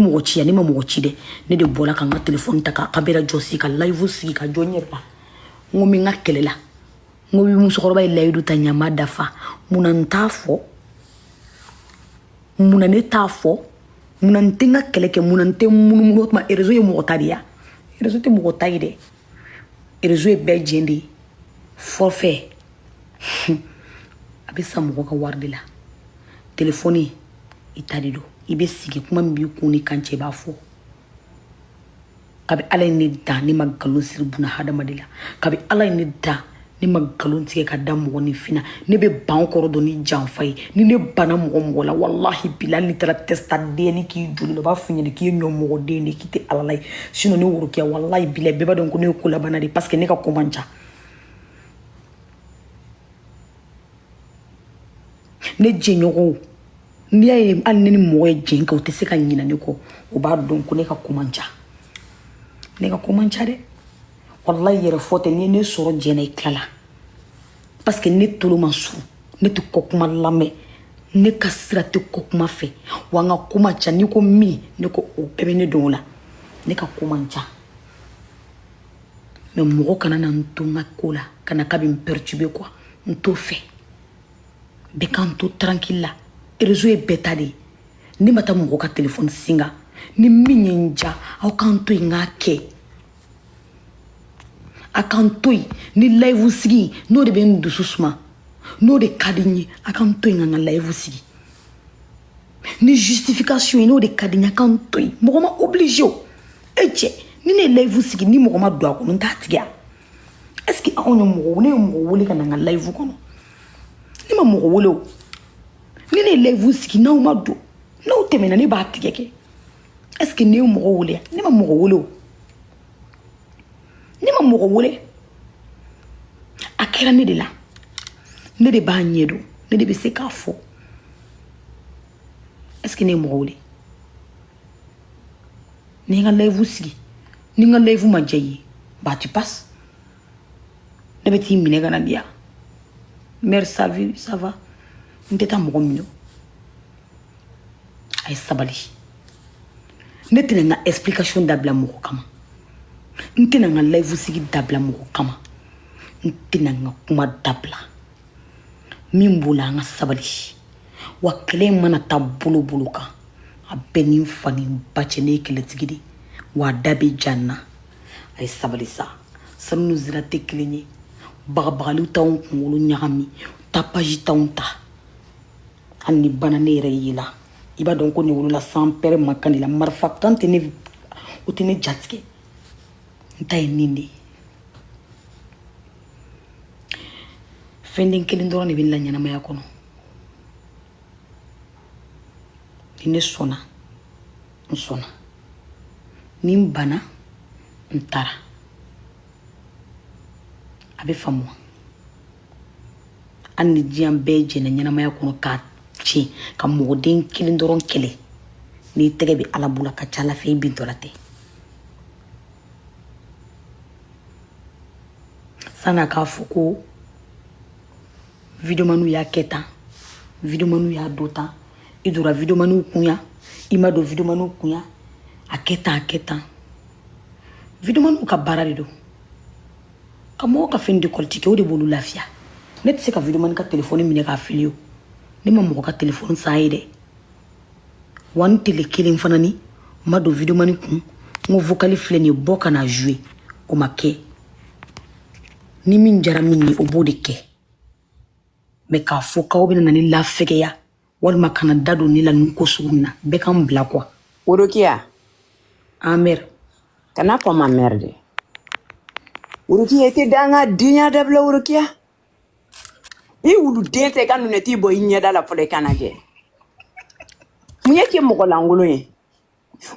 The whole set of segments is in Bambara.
Mɔgɔ ci ne ma mɔgɔ ci dɛ. Ne de bɔra ka n ka telefɔni ta ka caméra jɔsi, ka live sigi, ka jɔ ɲɛ bila. N ko n bɛ n ka kɛlɛ la. N ko musokɔrɔba ye layidu ta, ɲama dafa. Munna n t'a fɔ? Munna ne t'a fɔ? Munna n tɛ n ka kɛlɛ kɛ? Munna n tɛ munumunu? O tuma, réseau ye mɔgɔ ta de ya? Réseau tɛ mɔgɔ ta ye dɛ, réseau ye bɛɛ jɛn de ye. Forfait, a bɛ san mɔgɔ ka wari de la. Telefɔni, i ta de don. I bɛ sigi, kuma min b'i kun ni kan cɛ, i b'a fɔ. Kabi Ala ye ne dan, ne ma nkalon siri buna hadamaden la. Kabi Ala ye ne dan, ne ma nkalon tigɛ ka da mɔgɔninfin na. Ne bɛ ban kɔrɔ dɔn ni janfa ye. Ni ne banna mɔgɔ mɔgɔ la, walahi bila, n'i taara test ADN k'i joli la, u b'a f'i ɲɛna k'i ye ɲɔmɔgɔden de ye, k'i tɛ Ala la ye. Sinon ne Worokiya, walahi bila, bɛɛ b'a dɔn ko ne ye kolabana de ye, parce que ne ka ko man ca. Ne jɛɲɔgɔnw, n'i y'a ye hali ne ni mɔgɔ ye jɛn kɛ, o tɛ se ka ɲinɛ ne kɔ. O b'a dɔn ko ne ka ko man ca. Ne ka ko man ca dɛ, walayi. Yɛrɛ fɔ tɛ. N'i ye ne sɔrɔ jɛn na, i tilala, parce que ne tolo ma surun. Ne tɛ kɔ kuma lamɛn, ne ka sira tɛ kɔ kuma fɛ. Wa n ka ko man ca. N'i ko min, ne ko o bɛɛ bɛ ne dɔn o la. Ne ka ko man ca, mais mɔgɔ kana na n to n ka ko la, ka na k'a bɛ n perturber quoi. N t'o fɛ. Bɛɛ k'an to tranquille la. Réseau ye bɛɛ ta de ye. Ne ma taa mɔgɔ ka telefɔni singa. Ni min ye n ja, aw k'an to yen n k'a kɛ. A k'an to yen. Ni live sigi, n'o de bɛ n dusu suma, n'o de ka di n ye, a k'an to yen ka n ka live sigi. Ni justification ye, n'o de ka di n ye, a k'an to yen. Mɔgɔ ma obligé o. E cɛ, ni ne ye live sigi, ni mɔgɔ ma don a kɔnɔ, n t'a tigɛ. Est ce que anw ye mɔgɔ, ne ye mɔgɔ wele ka na n ka live kɔnɔ? Ne ma mɔgɔ wele o. Ni ne ye live sigi, n'aw ma don, n'aw tɛmɛna, ne b'a tigɛ kɛ. Est ce que ne ye mɔgɔ wele? Ne ma mɔgɔ wele o. Ne ma mɔgɔ wele. A kɛra ne de la, ne de b'a ɲɛdɔn, ne de bɛ se k'a fɔ. Est ce que ne ye mɔgɔ wele? Ni n ka live sigi, ni n ka live ma diya i ye, bah tu passes. Ne bɛ t'i minɛ ka na di yan. Mère, ça va, ça va. N tɛ taa mɔgɔ minɛ. A ye sabali. Ne tɛna n ka explication dabila mɔgɔ kama. N tɛna n ka live sigi dabila mɔgɔ kama. N tɛna n ka kuma dabila. Min b'o la, an ka sabali. Wa kɛlɛ in mana taa bolo bolo kan, a bɛɛ ni n fa ni n ba cɛ, ne ye kɛlɛtigi de, wa a da bɛ ja n na. A ye sabali sa. Sanu ni zira tɛ kelen ye. Bagabagaliw t'anw kunkolo ɲagami, tapage t'anw ta. Hali ni bana ne yɛrɛ ye la, i b'a dɔn ko ne wolola sans père mankan de la. Marifa kan tɛ ne, o tɛ ne jatigɛ. N ta ye nin de ye. Fɛn den kelen dɔrɔn de bɛ n la ɲɛnamaya kɔnɔ. Ni ne sɔnna, n sɔnna. Ni n banna, n taara. A bɛ faamu wa? Hali ni diɲɛ bɛɛ jɛnna ɲɛnamaya kɔnɔ k'a tiɲɛ, ka mɔgɔden kelen dɔrɔn kɛlɛ, n'i tɛgɛ bɛ Ala bolo, a ka ca Ala fɛ, i bintɔla tɛ. San'a k'a fɔ ko videomaniw y'a kɛ tan, videomaniw y'a don tan, i donna videomaniw kun yan, i ma don videomaniw kun yan, a kɛ tan, a kɛ tan. Videomaniw ka baara de don ka mɔgɔw ka fɛn décortiquer. O de b'olu lafiya. Ne tɛ se ka videomani ka telefɔni minɛ k'a fili o. Ne ma mɔgɔ ka telefɔni san ye dɛ. Wa n tele kelen fana ni ma don videomani kun, n ko vocal filɛ nin ye, bɔ ka na jouer. O ma kɛ. Ni min jara min ye, o b'o de kɛ. Mais k'a fɔ k'aw bɛna na ne lafɛgɛya walima kana da don ne la nin ko sugu in na, bɛɛ k'an bila quoi. Worokiya. An mère. Kana fɔ ma mère dɛ. Worokiya, i tɛ danga denya dabila. Worokiya, i wuluden tɛ, i ka lunette bɔ i ɲɛda la fɔlɔ, i kana kɛ. Mun ye kɛ mɔgɔ lankolon ye?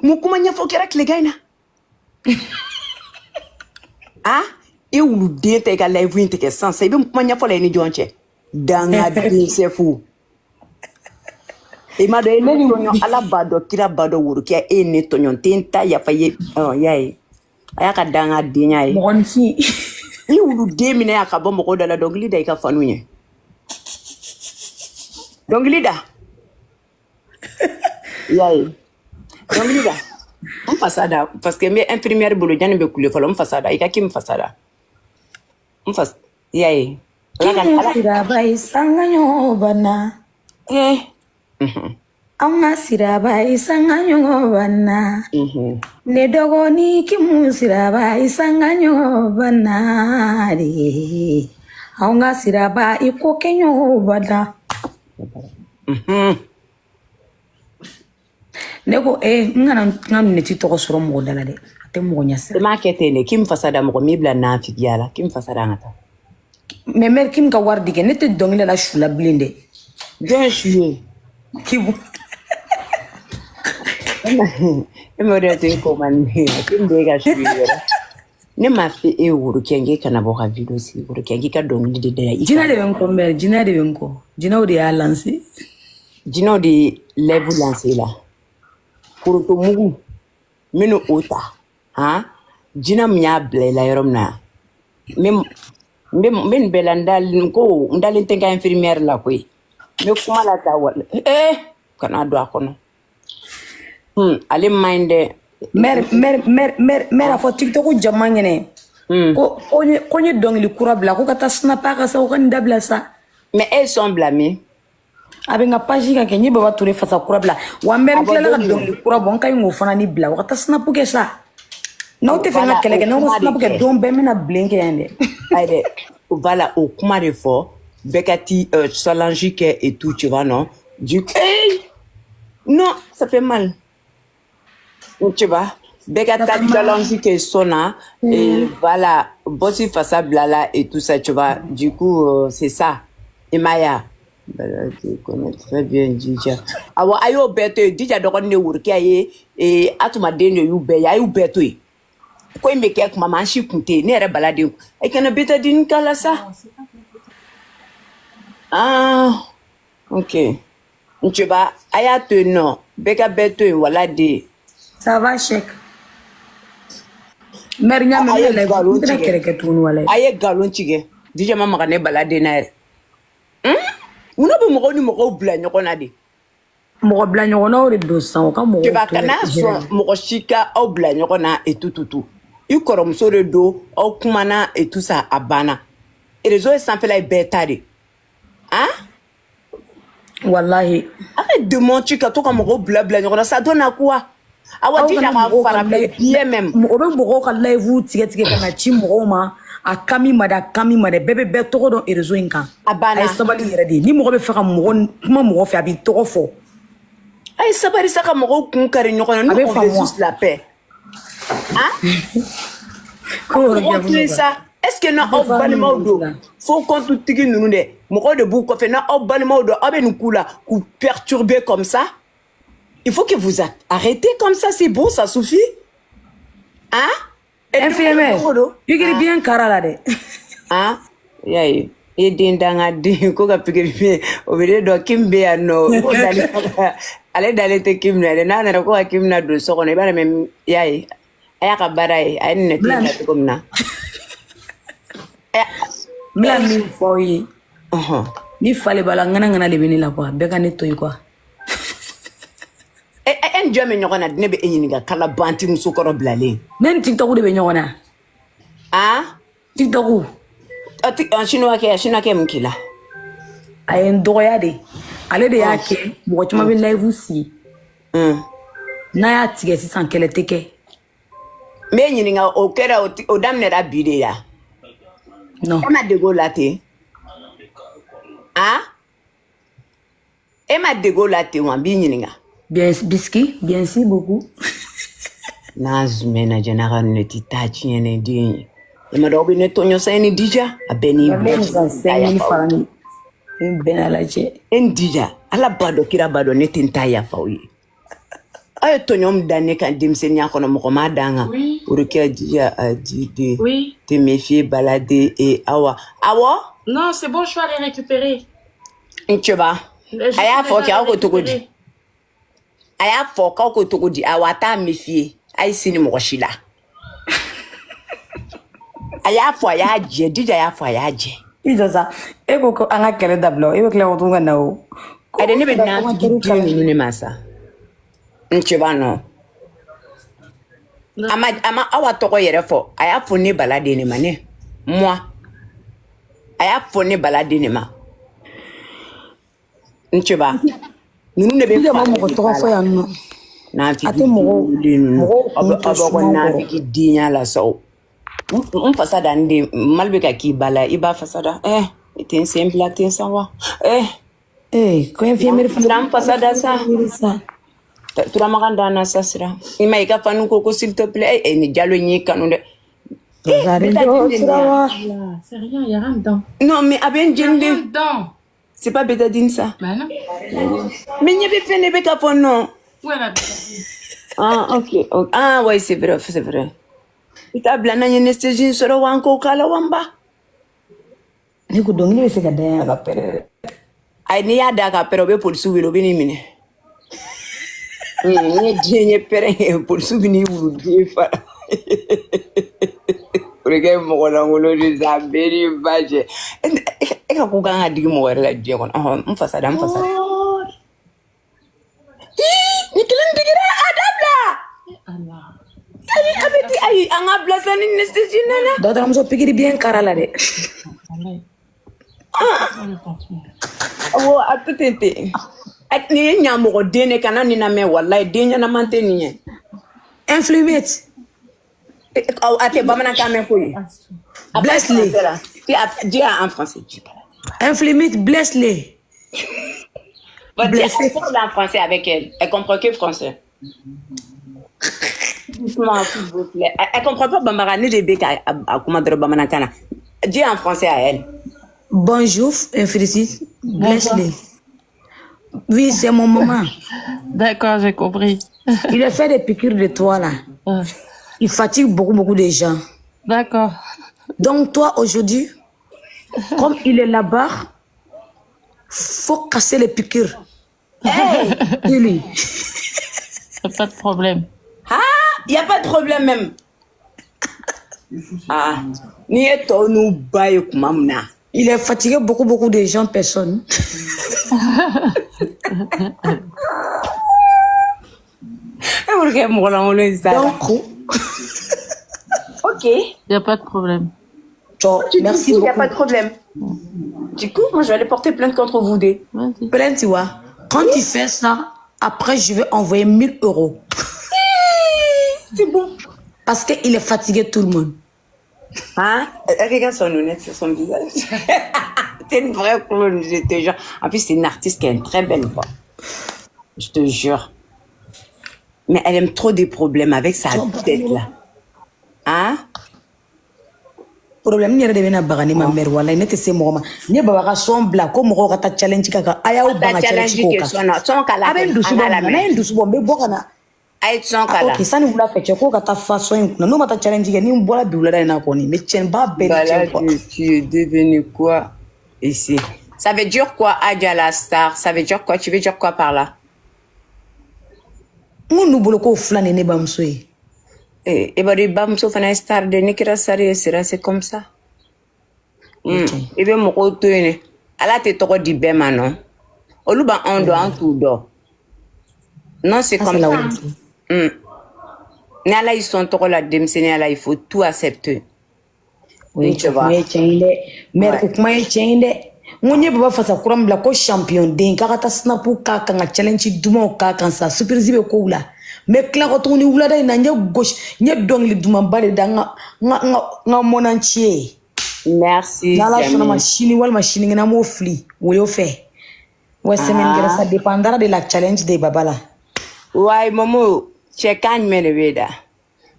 Mun kuma ɲɛfɔ kɛra tilegan in na? A i wuluden tɛ, i ka live in tigɛ sisan sisan. I bɛ kuma ɲɛfɔ la i ni jɔn cɛ? Dangaden sɛfu, i ma dɔn e Ne ne ni tɔɲɔ. Ala b'a dɔn, kira b'a dɔn. Worokiya, e ye ne tɔɲɔ. N tɛ n ta yafa i ye. Ɔ, y'a ye, a y'a ka dangadenya ye. Mɔgɔninfin. I wuluden minɛ a ka bɔ mɔgɔw da la. Dɔnkili da i ka fanu ye, dɔnkili da. I y'a ye. Dɔnkili da, n fasa da, parce que n bɛ infirmière bolo, janni bɛ kule fɔlɔ. N fasa da, i ka Kim fasa da, n fasa, i y'a ye, Ala ka Kimu Ala. Siraba ye sanga ɲɔgɔn banna. Eh. An ka Siraba ye sanga ɲɔgɔn banna. Ne dɔgɔnin Kimu Siraba ye sanga ɲɔgɔn banna de. An ka Siraba, i ko kɛ ɲɔgɔn banna. Ne ko n kana n ka neti tɔgɔ sɔrɔ mɔgɔ da la dɛ, a tɛ mɔgɔ ɲɛ I sira. m'a kɛ ten de. Kim fasa da, mɔgɔ m'i bila nafigiya la. Kim fasa da, an ka taa. Mais mère Kim ka wari di kɛ, ne tɛ dɔnkili la su la bilen dɛ. Jɔn ye su ye? Kimu. E ma o de y'a to e ko man di ne ye. Kim de ye ka su ye yɛrɛ. Ne m'a fɔ e ye, Worokɛ, k'e kana bɔ ka vidéo sigi. Worokɛ, k'i ka dɔnkili de da i Jinɛ kan. de bɛ n kɔ mère, jinɛ de bɛ n kɔ, jinɛw de y'a lancé. Jinɛw de ye live lancé la. Foronto mugu n bɛ o ta han, jinɛ min y'a bila i la yɔrɔ min na, n bɛ nin bɛɛ la, n dalen ko n dalen tɛ n ka infirmière la koyi. N bɛ kuma la ta wala kana don a kɔnɔ. Ale man ɲi dɛ. Mère, mère, mère, mère, mère, a fɔ TikTok jama ɲɛnɛ ko n ye dɔnkili kura bila, ko ka taa snap ka sa, o ka nin dabila sa. Mais e ye son bila min? A bɛ n ka page kan kɛ, n ye Baba Touré fasa kura bila wa. Mère, A n bɔ tilala don ka jumɛn? dɔnkili kura bɔ, n ka ɲi k'o fana ni bila, o ka taa snap kɛ sa. N'aw tɛ fɛ n ka Voilà, kɛlɛ o kɛ, n'aw ka kuma de snap kɛ kɛ. don bɛɛ, n bɛna bilen kɛ yan dɛ. Ayi dɛ, voilà, o kuma de fɔ bɛɛ ka ti challenge kɛ et tout, tu vois, non? Du coup, hey, non, ça fait mal, tu vois. Bɛɛ ka Ça taa fait mal. challenge kɛ son na et voilà, bɔsi fasa bila la et tout ça, tu vois. Du coup, c'est ça, i m'a ye wa? Voilà, tu connais très bien Dija. Awɔ, a y'o bɛɛ to yen. Dija dɔgɔnin de Worokɛ ye Atuma den de y'u bɛɛ ye. A y'u bɛɛ to yen. Ko in bɛ kɛ kuma min, an si kun tɛ yen. Ne yɛrɛ baladen i kana bétadine k'a la sa. Ah, ok, tu vois, a y'a to yen nɔ, bɛɛ ka bɛɛ to yen, wala de. Ça va, Cheick? Mère, n y'a mɛn, A n ye bɛna live, n nkalon tɛna tigɛ. kɛlɛ kɛ tuguni walayi. A ye nkalon tigɛ. Dija ma maga ne baladen na yɛrɛ. Munna bɛ mɔgɔw ni mɔgɔw bila ɲɔgɔn na de? Mɔgɔ bila ɲɔgɔnnaw de don sisan, o ka mɔgɔw Tuba to kana hɛrɛ sɔn la. mɔgɔ si ka aw bila ɲɔgɔn na et tout, tout, tout. I kɔrɔmuso de don, aw kumana et tout ça, a banna. Réseau ye sanfɛla ye, bɛɛ ta de han. Walahi. Arrête de mentir, ka to ka mɔgɔw bila bila ɲɔgɔn na, ça donne à quoi? Awa Aw Dija kana ka mɔgɔw ka frapper live bien même. O bɛ mɔgɔw ka live tigɛ tigɛ ka na ci mɔgɔw ma. A kami ma dɛ, a kami ma dɛ, bɛɛ bɛ bɛɛ tɔgɔ dɔn réseau in kan. A A ye banna. sabali yɛrɛ de. Ni mɔgɔ bɛ fɛ ka mɔgɔ kuma mɔgɔ fɛ, a b'i tɔgɔ fɔ. A ye sabali sa, ka mɔgɔw kun kari ɲɔgɔn na. A Nous, bɛ on veut faamu wa? juste la paix, hein. Ko yɔrɔ Mɔgɔw jaabi to yen nɔgɔya. sa. Est ce que A na tɛ aw faamu balimaw mɔgɔ don? la. Faux compte tigi ninnu dɛ, mɔgɔw de b'u kɔfɛ. Na aw balimaw don, aw bɛ nin k'u la k'u perturber comme ça. Il faut que vous arrêtez comme ça, c'est bon, ça suffit, hein. Et Infirmière, don o don. Pikiri bien kara la dɛ. Ah, i y'a ye, i ye den dangaden ko ka pikiri biɲɛ, o bɛ ne dɔn. Kim bɛ yan nɔ ko dalen, ale dalen tɛ Kim na dɛ. N'a nana ko ka Kim na don so kɔnɔ, i b'a dɔn. I y'a ye, a y'a ka baara ye, a ye nin nɛti N ta cogo min na. N bɛna min fɔ aw ye, ni fale b'a la, ŋana ŋana de bɛ ne la quoi, bɛɛ ka ne to yen quoi. E e ni jɔn bɛ ɲɔgɔn na? Ne bɛ e ɲininka, kala banti muso kɔrɔ bilalen. Ne ni TikTok de bɛ ɲɔgɔn na. Ah. TikTok. Chinois kɛ, chinois kɛ, mun k'i la? A ye n dɔgɔya de, ale de y'a kɛ. Mɔgɔ caman bɛ live sigi, n'a y'a tigɛ sisan, kɛlɛ tɛ kɛ. N bɛ ɲininka, o kɛra o daminɛra bi de ya? Non. E ma dege o la ten? Ah, e ma dege o la ten wa? N b'i ɲininka. Bien, biscuit, bien si beaucoup. N'a zumɛn na jɛ n'a ka neti taa tiɲɛ ne den ye, i ma dɔn aw bɛ ne tɔɲɔ sa. E ni Dija, a bɛɛ n'i Ne bɔ. bɛ san 5000 francs ni n bɛɛ n'a lajɛ. E ni Dija, Ala b'a dɔn, kira b'a dɔn, ne tɛ n ta yafa aw ye. Aw ye tɔɲɔ min da ne kan denmisɛnninya kɔnɔ, mɔgɔ m'a d'an kan. Oui. O de kɛra Dija a dit de Oui. te méfier, balader et awa awɔ. Non, c'est bon, je suis allée récupérer. N cɛba. Je A y'a suis fɔ déjà kɛ aw allée ko cogo di? récupérer. A y'a fɔ k'aw ko cogo di? Awa, a t'a méfier, a ye sini mɔgɔ si la. A y'a fɔ, a y'a jɛ. Dija y'a fɔ, a y'a jɛ. I jɔ sa, e ko ko an ka kɛlɛ dabila, e bɛ tila ka to ka na o. Ayi, ne bɛ Ko ka nafigi teriw den kalan. ninnu de ma sa. N cɛba nɔ. A ma Awa tɔgɔ yɛrɛ fɔ. A y'a fɔ ne Bala den de ma, ne moi, a y'a fɔ ne Bala den de ma. N cɛba ninnu de bɛ Ne ma fari mɔgɔ de tɔgɔ ba fɔ la. yan nɔ. A Nafiki tɛ mɔgɔw den ninnu, mɔgɔw aw bɛ kun tɛ aw b'aw ka suman kɔrɔ. nafiki denya la sa o. N fasa da, n den mali bɛ ka k'i ba la, i b'a fasa da. I tɛ n sen bila ten sa wa. Ee, ko infirmière fana Sira, n fasa da sa. infirmière sa. Turamagan da na sa, sira. I ma i ka fanu ko s'il te plaît. Ni Jalo in y'i kanu dɛ. Rosario Bétadine de nin ya. Turawa. Là, c'est rien, il n'y a rien dedans. Non, mais a bɛ n Il n'y a jeni rien de. dedans. C'est pas bétadine, ça? Bah non. Mais ɲɛ bɛ fɛn de bɛ ka fɔ non. Où est la bétadine? Ah, ok, ok. Ah ouais, c'est vrai, c'est vrai. I t'a bila n'an ye anesthésie in sɔrɔ wa, an k'o k'a la wa, n ba. Ne ko dɔnkili bɛ se ka da yan ka pɛrɛ. Ayi, n'i y'a da ka pɛrɛn, u bɛ polisiw wele, u bɛ n'i minɛ. N'i ye diɲɛ ye pɛrɛn ye, polisiw bɛ n'i wuluden fara. O de kɛ mɔgɔ lankolon de sa, a bɛɛ n'i ba cɛ. E ka ko kan ka digi mɔgɔ wɛrɛ la diɲɛ kɔnɔ. Ɔhɔn, n fasa da, n fasa da. Ii, ni kelen digira, a dabila. Allah. Ayi, a bɛ di, ayi, an ka bila sa ni anesthésie nana. Dɔgɔtɔrɔmuso pikiri biɲɛ kara la dɛ. Wallahi. Oh, le pansement. Awɔ, a to ten ten. Nin ye ɲamɔgɔden de, kana nin lamɛn, walayi, den ɲɛnama tɛ nin ye. Infirmière. Aw, a tɛ bamanankan mɛn koyi. Ah, c'est tout. A parle Blesse-les. français là. Dis, dis en français. Dis pas. Infirmière, blesse-les. Va dire, Blessé. parle en français avec elle. Elle comprend que français. Doucement, s'il vous plaît. Elle comprend pas bambara, ne de bɛ ka a kuma dɔrɔn bamanankan na. Dis en français à elle. Bonjour, infirmière. Bonjour. Blesse-les. Oui, c'est mon maman. D'accord, j'ai compris. Il a fait des piqûres de toi là. Il fatigue beaucoup, beaucoup de gens. D'accord. Donc toi, aujourd'hui, comme il est là-bas, faut casser les piqûres. Hey! Dis-lui. Pas de problème. Ah, y a pas de problème même. Ah, n'i ye tɔw n'u ba ye kuma min na. Il est fatigué beaucoup, beaucoup de gens, personne. E b'o kɛ mɔgɔ lankolon ye sa. Donc, Ok. Il n'y a pas de problème. ciao, Tu dis merci il n'y a pas de beaucoup. problème. Du coup, moi, je vais aller porter plainte contre vous deux. Vas-y. Plainte, tu vois. Quand tu fais ça, après, je vais envoyer 1000 euros. C'est bon. Parce qu'il est fatigué, tout le monde. Hein? Regarde son lunette sur son visage. C'est une vraie clown, je te jure. En plus, c'est une artiste qui a une très belle voix. Je te jure. Mais elle aime trop des problèmes avec sa tête là. Hein? Problème yɛrɛ de bɛna baga ne ma mɛri, walayi, ne tɛ se mɔgɔ ma. N ye baba ka son bila ko mɔgɔw ka taa challenge k'a kan, a y'aw Ka ban ka challenge challenge k'o kɛ kan. son na. Son k'a la A bɛ n kɛ. dusu An bɔ k'a mun na? N'a lamɛn. ye n dusu bɔ, n bɛ bɔ ka na. A ye son Ah, k'a la. ok, sani wula fɛ cɛ, k'o ka taa fa son in kunna. N'o ma taa challenge kɛ, ni n bɔra bi wulada in na kɔni, n bɛ tiɲɛ ba bɛɛ de Voilà, tiɲɛ quoi. tu es devenu quoi ici? Ça veut dire quoi, Adja la star? Ça veut dire quoi? Tu veux dire quoi par là? N ko n'u bolo k'o fila ni ne bamuso ye. Eh, b'a dɔn i bamuso fana ye star de, ni kɛra star ye, sira, c'est comme ça. O ye tiɲɛ ye. I bɛ mɔgɔw to yen de. Ala tɛ tɔgɔ di bɛɛ ma nɔ. Olu b'anw dɔn, an t'u dɔn. Non, c'est Ça, comme c'est la ça. vérité. Ni Ala y'i sɔn tɔgɔ la denmisɛnninya la, il faut tout accepter. O ye Tu tiɲɛ, vois? kuma ye tiɲɛ ye dɛ mɛri, Ouais. o kuma ye tiɲɛ ye dɛ. N ko n ye baba fasa kura min bila ko champion den, k'a ka taa snap k'a kan, ka challenge dumanw k'a kan sa, surprise bɛ kow la. N bɛ tila kɔ tuguni wulada in na, n ye gosi, n ye dɔnkili dumanba de da n ka n ka n ka n ka mɔnanci ye. Merci, N'Ala sɔnna ma, Jamil. sini walima sinikɛnɛ, an b'o fili woyo fɛ wa semaine kɛra, Ah. ça dépendra de la challenge de baba la. Ouais, Momo, cɛ kan jumɛn de b'e da?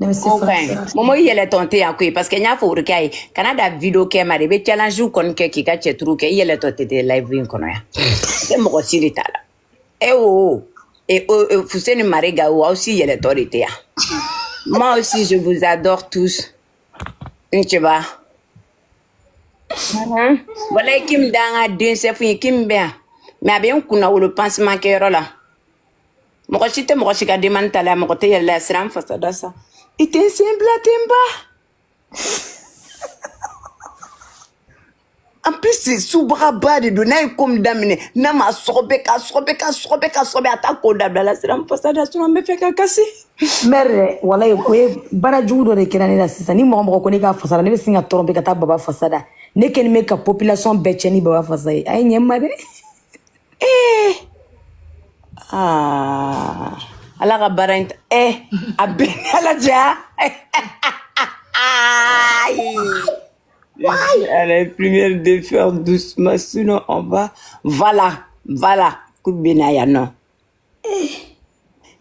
Ne bɛ se Ko fa ka ɲi. Momo, i yɛlɛtɔn tɛ yan koyi, parce que n y'a fɔ Worokɛ ye, kana da vidéo kɛ ma de, i bɛ challenge kɔni kɛ k'i ka cɛturu kɛ, i yɛlɛtɔ tɛ tɛ live in kɔnɔ yan. Tɛ mɔgɔ si de t'a la. E o, e o, e, Fuseni Mariga o, aw si yɛlɛtɔ de tɛ yan. Moi aussi, je vous adore tous. N cɛba. Walayi, Kim da an ka den sɛfu ye, Kim bɛ yan. Mais a bɛ n kunna wolo pansement kɛyɔrɔ la. Mɔgɔ si tɛ mɔgɔ si ka demande ta la, mɔgɔ tɛ yɛlɛ la, sira n fasa da sa. I tɛ n sen bila ten ba. En plus, c'est subagaba de don, n'a ye ko min daminɛ, n'a ma sɔgɔbɛ ka sɔgɔbɛ ka sɔgɔbɛ ka sɔgɔbɛ, a t'a ko dabila la, sira n fasa da, sinon n bɛ fɛ ka kasi. Mère yɛrɛ, walayi, o ye baara jugu dɔ de kɛra ne la sisan. Ni mɔgɔ mɔgɔ ko ne k'a fasa da, ne bɛ sin ka tromper ka taa baba fasa da. Ne kɛlen bɛ ka population bɛɛ cɛ ni baba fasa ye. A ye ɲɛ n ma dɛ. Ah, ala ka baara in a bɛɛ ni ala cɛ. Aïe. Je suis à la première de faire doucement, sinon on va. Voilà, voilà. Coup de benaya, non.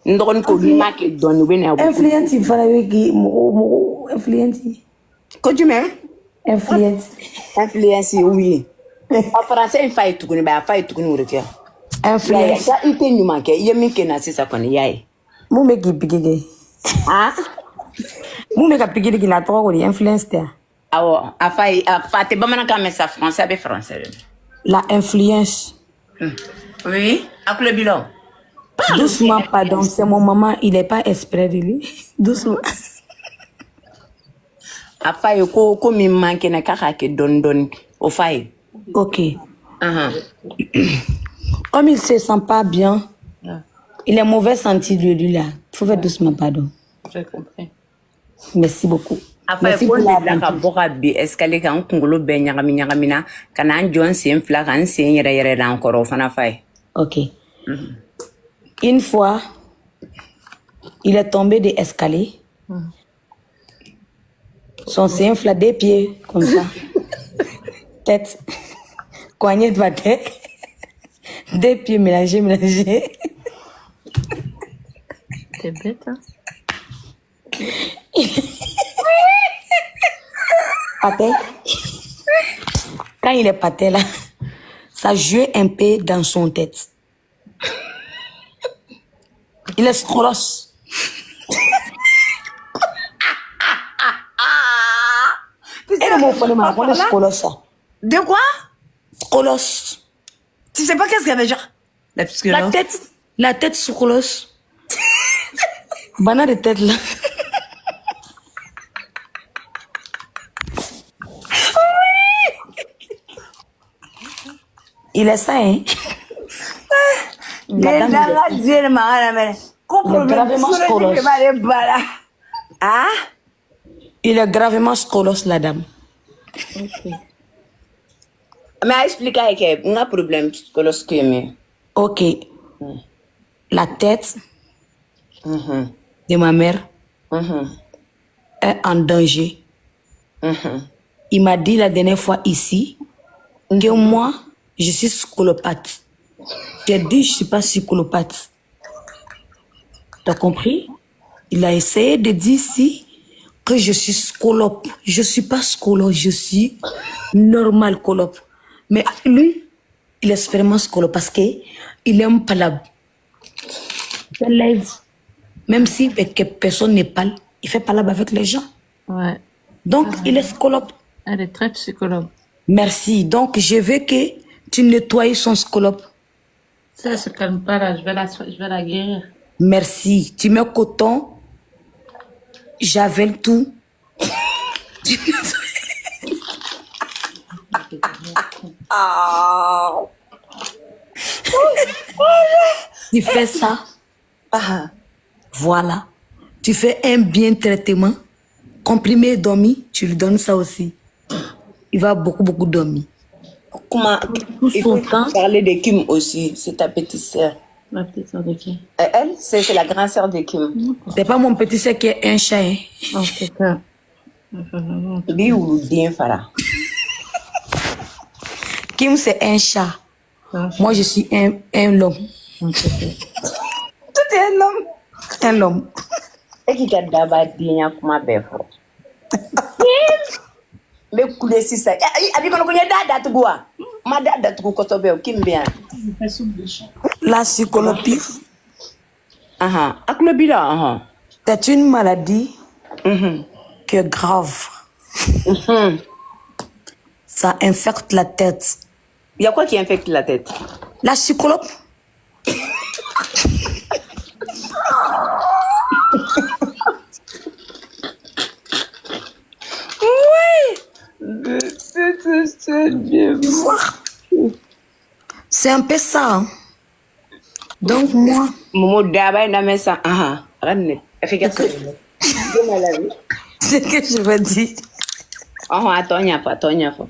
N dɔgɔnin ko n'i m'a kɛ dɔɔnin u bɛ na u bɛ Influence fana bɛ k'i mɔgɔ mɔgɔ influence. Ko jumɛn? Influence. Influence, oui. A français in fa ye tuguni ba, a fa ye tuguni o de kɛ. Ya ye, Influence. i tɛ ɲuman kɛ, i ye min kɛ n na sisan kɔni, i y'a ye. Mun bɛ k'i piquer kɛ? Ah? Mun bɛ ka pikiri k'i la, a tɔgɔ kɔni influence tɛ wa? Awɔ, a fa ye, a fa tɛ bamanankan mɛn sa, français, a bɛ français de. La influence. Oui, a tulo b'i la o. Parle Doucement, bien, pardon, influence. c'est mon maman, il est pas exprès de lui. Doucement. A fa ye ko ko min man kɛnɛ k'a k'a kɛ dɔɔni dɔɔni, o fa ye. Ok. Ahan. Comme il se sent pas bien, Ah, il est mauvais senti de lui là. Faut faire doucement, pardon. j'ai compris. Merci beaucoup. A fa ye Merci ko pour n la delila ka attentive. bɔ ka bin escalier kan, n kunkolo bɛɛ ɲagami ɲagami na, ka na n jɔ n sen fila kan, n sen yɛrɛ yɛrɛ la n kɔrɔ, o fana fa ye. Ok. Une fois, il est tombé de escalier. Son s'infle des pieds, comme ça. Tête. Coignée de la tête. Des pieds mélangés, mélangés. T'es bête, hein? Pâté. Quand il est pâté là, ça joue un peu dans son tête. Il est scrolos. Tu Et sais le mot fondé, par on est là? scolos ça. De quoi? Scolos. Tu sais pas qu'est-ce qu'il y avait genre? La La psychologue. tête, la tête scolos. Banane de tête là. Il est ça, hein. La Den dame, il est danga ça. diɲɛ mankan na mɛnɛ. Ko Il est problème gravement psychologique de scolos. b'ale ba la. Ah? Il est gravement scolos, la dame. Ok. Mais a expliqué avec n ka problème psychologique ye min ye. Ok. La tête de ma mère est en danger. Il m'a dit la dernière fois ici que moi, je suis scolopathe. J'ai dit, je suis pas psychopathe. T'as compris? Il a essayé de dire ici que je suis scolope. Je suis pas scolope, je suis normal colope. Mais lui, il est vraiment scolope parce que il aime pas la live. Même si que personne ne parle, il fait pas avec les gens. Ouais. Donc, il est scolope. Elle est très psychologue. Merci. Donc, je veux que tu nettoies son scolope. Ça se calme pas là, je vais la guérir. Merci. Tu mets coton, javel, tout. Tu fais ça. Ah. Voilà. Tu fais un bien traitement. Comprimé dormi, tu lui donnes ça aussi. Il va beaucoup, beaucoup dormir. Comment? Tout Il son faut temps. parler de Kim aussi, c'est ta petite sœur. Ma petite sœur de qui? Elle, c'est la grande sœur de Kim. C'est pas mon petit sœur qui est un chat. Hein. En tout cas, enfin, vraiment, en tout Bi wuluden fara. Kim, c'est un chat. cas, Moi, je suis un homme. en tout cas. Toi, t'es un homme. Un homme. E k'i ka daba denya kuma bɛɛ fɔ. N bɛ kule sisan. Eh, a b'i kɔnɔ ko n ye da datugu wa? N ma da datugu kosɛbɛ o, Kim bɛ yan. La psycholopie, Ahan, a tulo b'i la ahan. c'est une maladie qui est grave. Ça infecte la tête. Il y a quoi qui infecte la tête? La psycholope, tu vois, c'est un peu ça. Hein. Donc, moi, Momo daba in lamɛn sisan ahan, a ka nin Regarde Ce ce que, Dis-moi la vie. ce que je veux dire. Oh, attends, il n'y a pas, attends, il n'y a pas.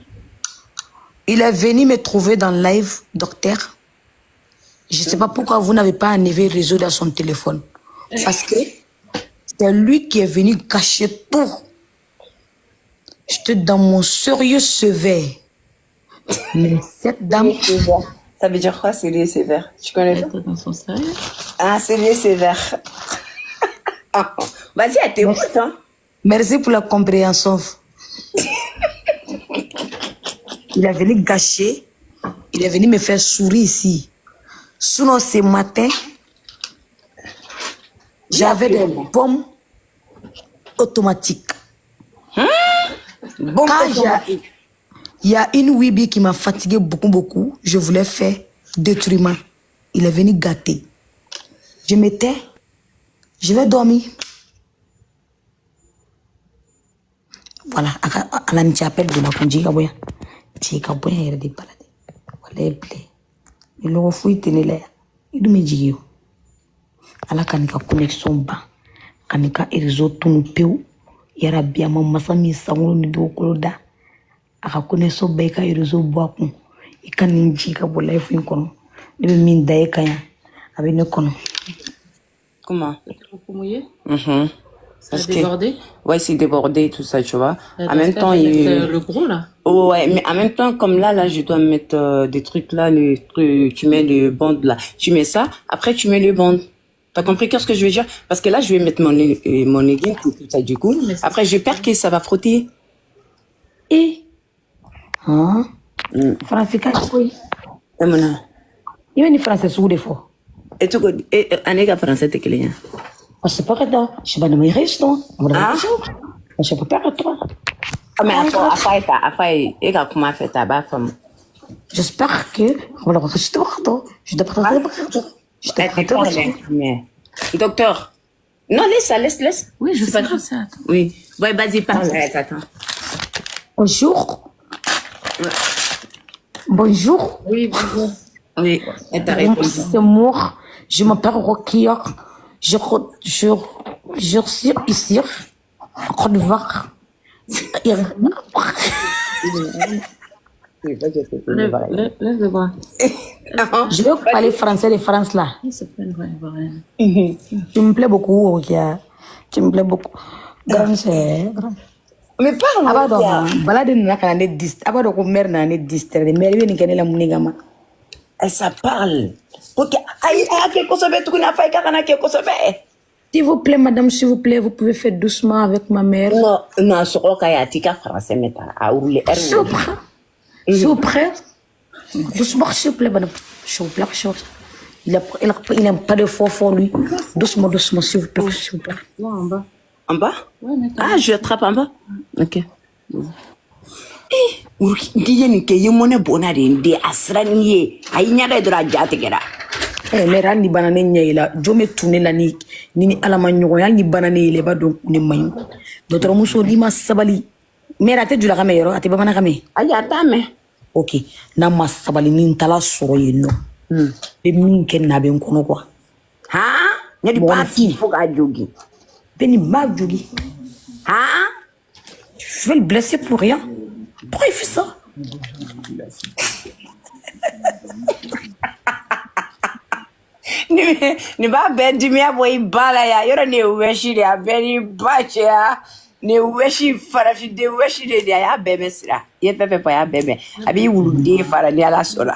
Il est venu me trouver dans live, docteur. Je ne sais pas pourquoi vous n'avez pas enlevé le réseau dans son téléphone. Parce que c'est lui qui est venu cacher tout. J'étais dans mon sérieux sévère. Mais cette dame, Sévère. Ça veut dire quoi, sérieux sévère? Tu connais Elle ça? était dans son sérieux. Ah, sérieux sévère. Ah, vas-y, elle t'écoute, hein. merci pour la compréhension. Il est venu gâcher. Il est venu me faire sourire ici. Sinon, ce matin, j'avais des bombes automatiques. Bon, Quand il y a une Wibi qui m'a fatigué beaucoup, beaucoup, je voulais faire détriment. Il est venu gâter. Je m'étais, je vais dormir. Voilà, à la nuit, appel de la conduite, ka boya yɛrɛ de balade. Wala bilen. Ni lɔgɔ foyi tɛ ne la yan. I dun bɛ jigin o. Ala ka nin ka connexion ban. Ka nin ka réseau tunu pewu. Yarabi a ma masa min sankolo ni dugukolo da. A ka connexion bɛɛ i ka réseau bɔ a kun. I ka nin jigin ka bɔ live in kɔnɔ. Ne bɛ min da e kan yan. A bɛ ne kɔnɔ. Comment? C'était beaucoup mouillé. Mhm. Ça a Parce que, débordé. ouais, c'est débordé, tout ça, tu vois. En Dans ce même cas, temps, je vais mettre il... le gros là. Oh, ouais, mais en même temps, comme là, je dois mettre des trucs là, les trucs, tu mets les bandes là. Tu mets ça, après tu mets les bandes. T'as compris qu'est-ce que je veux dire? Parce que là, je vais mettre mon legging, tout ça, du coup. Oui, mais c'est Après, j'ai peur que ça va frotter. Eh? Han? Mm. Faransikan koyi. Eh, mon ami. I bɛ nin faransɛ sugu de fɔ. Et tu et, et, ka français tɛ kelen ye. Je sais pas que je sais pas de mes riches, non? Ah? Je peux pas que toi. Ah, mais a fɔ a ye ta, a fɔ a ye, e ka kuma fɛ ta, a b'a faamu. J'espère que. Je Elle te parle, mais... Docteur. Non, laisse ça, laisse, laisse. Oui, je C'est pas sais, je grave. sais. Attends. Oui. Ouais, vas-y, parle. Elle t'attend. Bonjour. Bonjour. Oui, bonjour. Oui, elle t'a répondu. C'est moi. Je m'appelle Rokia. Je, je, je suis ici. En Côte d'Ivoire. Oui, vas-y, c'est Lève, pareil. lève, lève le bras. Je veux parler français de France là. Oui, c'est pas une vraie ivoirienne. Tu me plais beaucoup, Rokia. Tu me plais beaucoup. Grande sœur. Grande. Mais parle, A b'a Rokia. dɔn balade nana ka na ne dis a b'a dɔn ko mère nana ne distraire mère i bɛ nin kɛ ne la mun de kama. Eh, ça parle. Ok, aïe, aïe, kɛ kosɛbɛ tuguni, a fɔ i ka kana kɛ kosɛbɛ. S'il vous plaît, madame, s'il vous plaît, vous pouvez faire doucement avec ma mère. Non, non, a sɔgɔ ka ye, a t'i ka français mɛn tan, a roulé, air S'il vous roulé. plaît. S'il vous plaît. Doucement, s'il vous plaît, madame. S'il vous plaît, s'il vous plaît. Il aime pas de fort fort, lui. Doucement, doucement, s'il vous plaît, s'il vous plaît. Là, en bas. En bas? Ouais, mets Ah, je attrape en bas. Ok. N'i ye nin kɛ, i ye mɔnɛ bɔn na de n den, a siran n'i ye. A y'i ɲɛda ye dɔrɔn, a ja tigɛra. Eh, mère, hali ni banna ne ɲɛ i la, jo bɛ tun ne la ni ni Ala ma ɲɔgɔn ye, hali ni banna ne ye i la, i b'a dɔn ne man ɲi. Dɔgɔtɔrɔmuso, n'i ma sabali, mère, a tɛ julakan mɛn yɔrɔ, a tɛ bamanankan mɛn. Ayi, a t'a mɛn. Ok, n'a ma sabali ni n taara sɔrɔ yen nɔ, n bɛ min kɛ na bɛ n kɔnɔ quoi. Han? Ne de b'a Mɔgɔninfin. fo k'a jogin. Bɛ nin b'a jogin. Han? Je vais le blesser pour rien. Pourquoi il fait ça? Nin b'a bɛɛ dimiya bɔ i ba la yan. Yɔrɔ nin ye wɛsi de ye, a bɛɛ n'i ba cɛ ya. Nin ye wɛsi, farafinden wɛsi de ye, a y'a bɛɛ mɛn sira. I ye fɛn fɛn fɔ, a y'a bɛɛ mɛn. A b'i wuluden fara ni Ala sɔnna.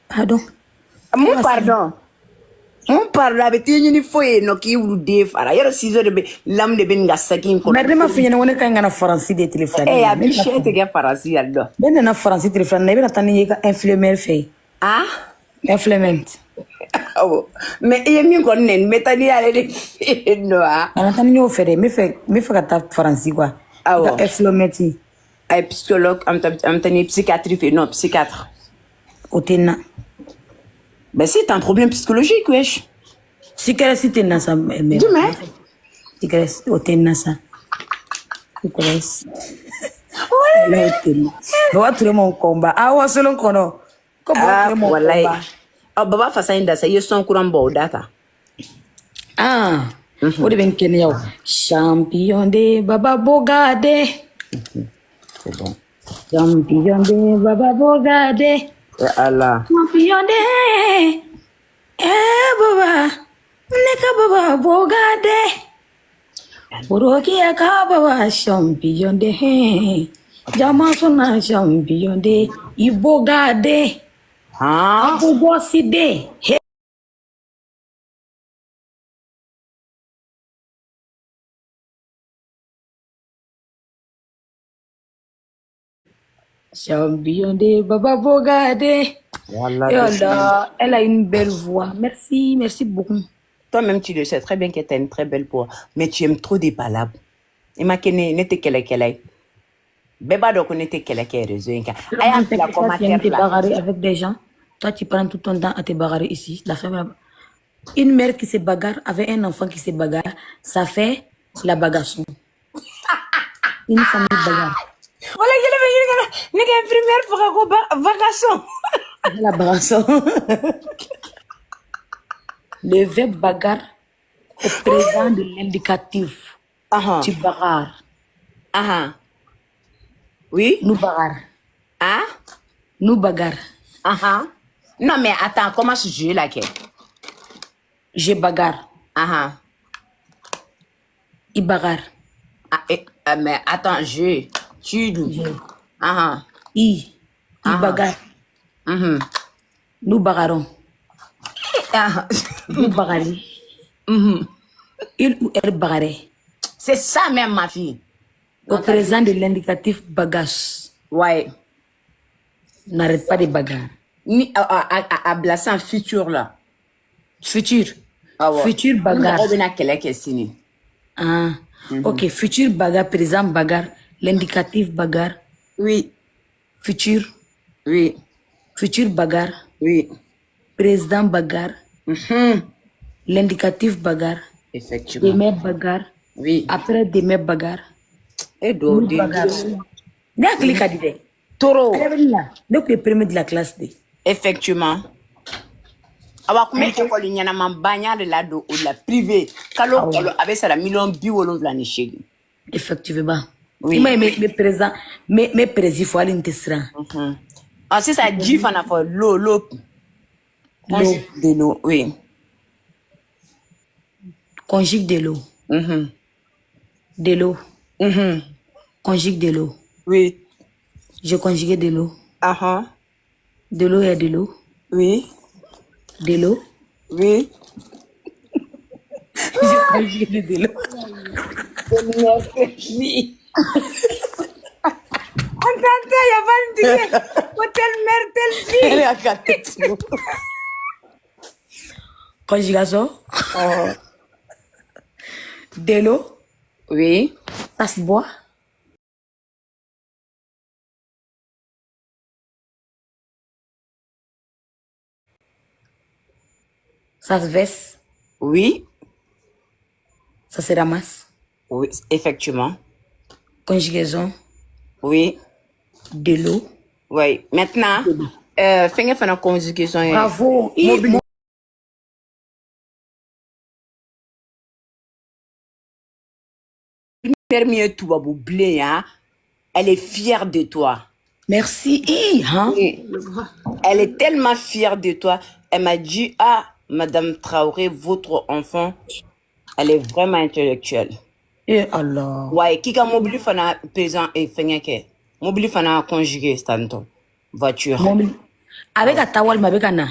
Pardon. Mun pardon? Mun pardon? A bɛ t'i ɲini foyi yen nɔ k'i wuluden fara. Yɔrɔ ciseau de bɛ, lame de bɛ nin ka saki in kɔnɔ. Mais ne m'a f'i ɲɛna ko ne ka ɲi ka na Faransi de tile filanan Eh, in na. a b'i sɛ tigɛ Faransi yan nɔ. Ne nana Faransi tile filanan na, i bɛna taa ni ye i ka infirmière fɛ yen. Ah? Infirmière. Awɔ. Mais i ye min kɔni nɛni, n bɛ taa n'i y'ale de fɛ yen nɔ ah. Kana taa ni y'o fɛ dɛ, n bɛ fɛ ka taa Faransi quoi. I ka Awɔ. infirmière. A ye psychologue, an bɛ taa ni psychiatrie fɛ yen. Non, psychiatre. O tɛ n na. Ben si, t'as un problème psychologique, wesh. Psychiatre tɛ n na sa mais. Jumɛn? Psychiatre o tɛ n na sa. Psychiatre. Walayi o tɛ n na. Baba Ture mon combat. Ah, wasolon kɔnɔ. Ko Baba Ah, Ture mon walayi. combat. Ɔ, baba fasa in da sa, i ye son kuran bɔ o da ta. Ah. O de bɛ n kɛnɛya o. Champion de Baba Bogade. C'est bon. Champion de Baba Bogade. Eh Allah. Champion de. Eh Baba. Ne ka Baba Bogade. Worokiya ka Baba champion de. Jama sɔnna champion de. I Bogade. Hein? Abogosi de. He. Champion de Baba Bogade. Wallah, Et billahi. Allah, elle a une belle voix. Merci, merci beaucoup. Toi-même, tu le sais très bien que tu as une très belle voix, mais tu aimes trop des palabres. I ma kɛ ne tɛ kɛlɛ kɛla ye. Bɛɛ b'a dɔn ko ne tɛ kɛlɛ kɛ réseau in kan. A y'a Le fait bila que toi, tu aimes commentaire te la. bagarrer avec des gens. Toi, tu prends tout ton temps à te bagarrer ici. La femme, une mère qui se bagarre avec un enfant qui se bagarre, ça fait la bagarre. Une famille bagarre. Wala kɛlɛ bɛ ɲini ka na ne ka infirmière faga ko vacation. Ça fait la bagarre. Le verbe bagarre au présent de l'indicatif. Ahan. Tu bagarres. Ahan. Oui. Nous bagarre. Hein? Nous bagarre. Ahan. Non mais attends, comment se joue la kɛ? Je bagarre. Ahan. Il bagarre. Ah, eh, mais attends, je, tu, nous. Je. Ahan. Il. Il Ahan. bagarre. Mhm. Nous bagarrons. Ahan. Vous bagarrez. Mhm. Il ou elle bagarrait. C'est ça même, ma fille. Au Non, t'as présent de l'indicatif bagasse. Ouais. N'arrête pas de bagarre. Ni a bila sisan futur la. Futur. Awɔ. Futur Ni bagarre. mɔgɔw bɛna kɛlɛ kɛ sini. Ah. Ok, futur bagarre, présent bagarre, l'indicatif bagarre, Oui, futur, oui, futur bagarre, oui. président bagarre, Mhm. l'indicatif bagarre, Effectivement. demain bagarre, Oui. après demain bagarre, E dɔw nous den. bagarre. Ne hakili ka di dɛ. Toro. Ale bɛ ne la. Ne tun ye premier de la classe de. Effectivement. Awa kun bɛ école ɲɛnamaba n y'ale ladon o la privé. Kalo o Awɔ. kalo a bɛ sara miliyɔn 78. Effectivement. I Oui. m'a ye mes présent mes prési fɔ hali n tɛ siran. Mhm. Ah, sisan ji fana fɔ l'eau, l'eau. L'eau. Conjugue de l'eau, oui. Conjugue de l'eau. Mhm. De l'eau. Mhm. Conjugue de l'eau. Oui. Je conjuguais de l'eau. Ah, De l'eau et de l'eau. Oui. De l'eau. Oui. Je conjuguais de l'eau. Oui. On t'entend, il y a pas de dire. Ko telle mère, telle Elle fille. est à quatre. Conjugation. Oh. De l'eau. Oui. Ça se boit. Ça se verse. Oui. Ça se ramasse. Oui, effectivement. Conjugaison. Oui. De l'eau. Oui. Maintenant, fɛnkɛ fana conjugaison ye. Bravo. I, Mobili. Mère min ye tubabu bilen ye, hein, elle est fière de toi. Merci. I, hein? Oui. Elle est tellement fière de toi. Elle m'a dit, ah, Madame Traoré, votre enfant, elle est vraiment intellectuelle. Eh Allah. Ouais, k'i ka mobili fana présent et fɛngɛ kɛ. Mobili fana conjugué tantôt. Voiture. Mobili. A bɛ ka taa walima a bɛ ka na.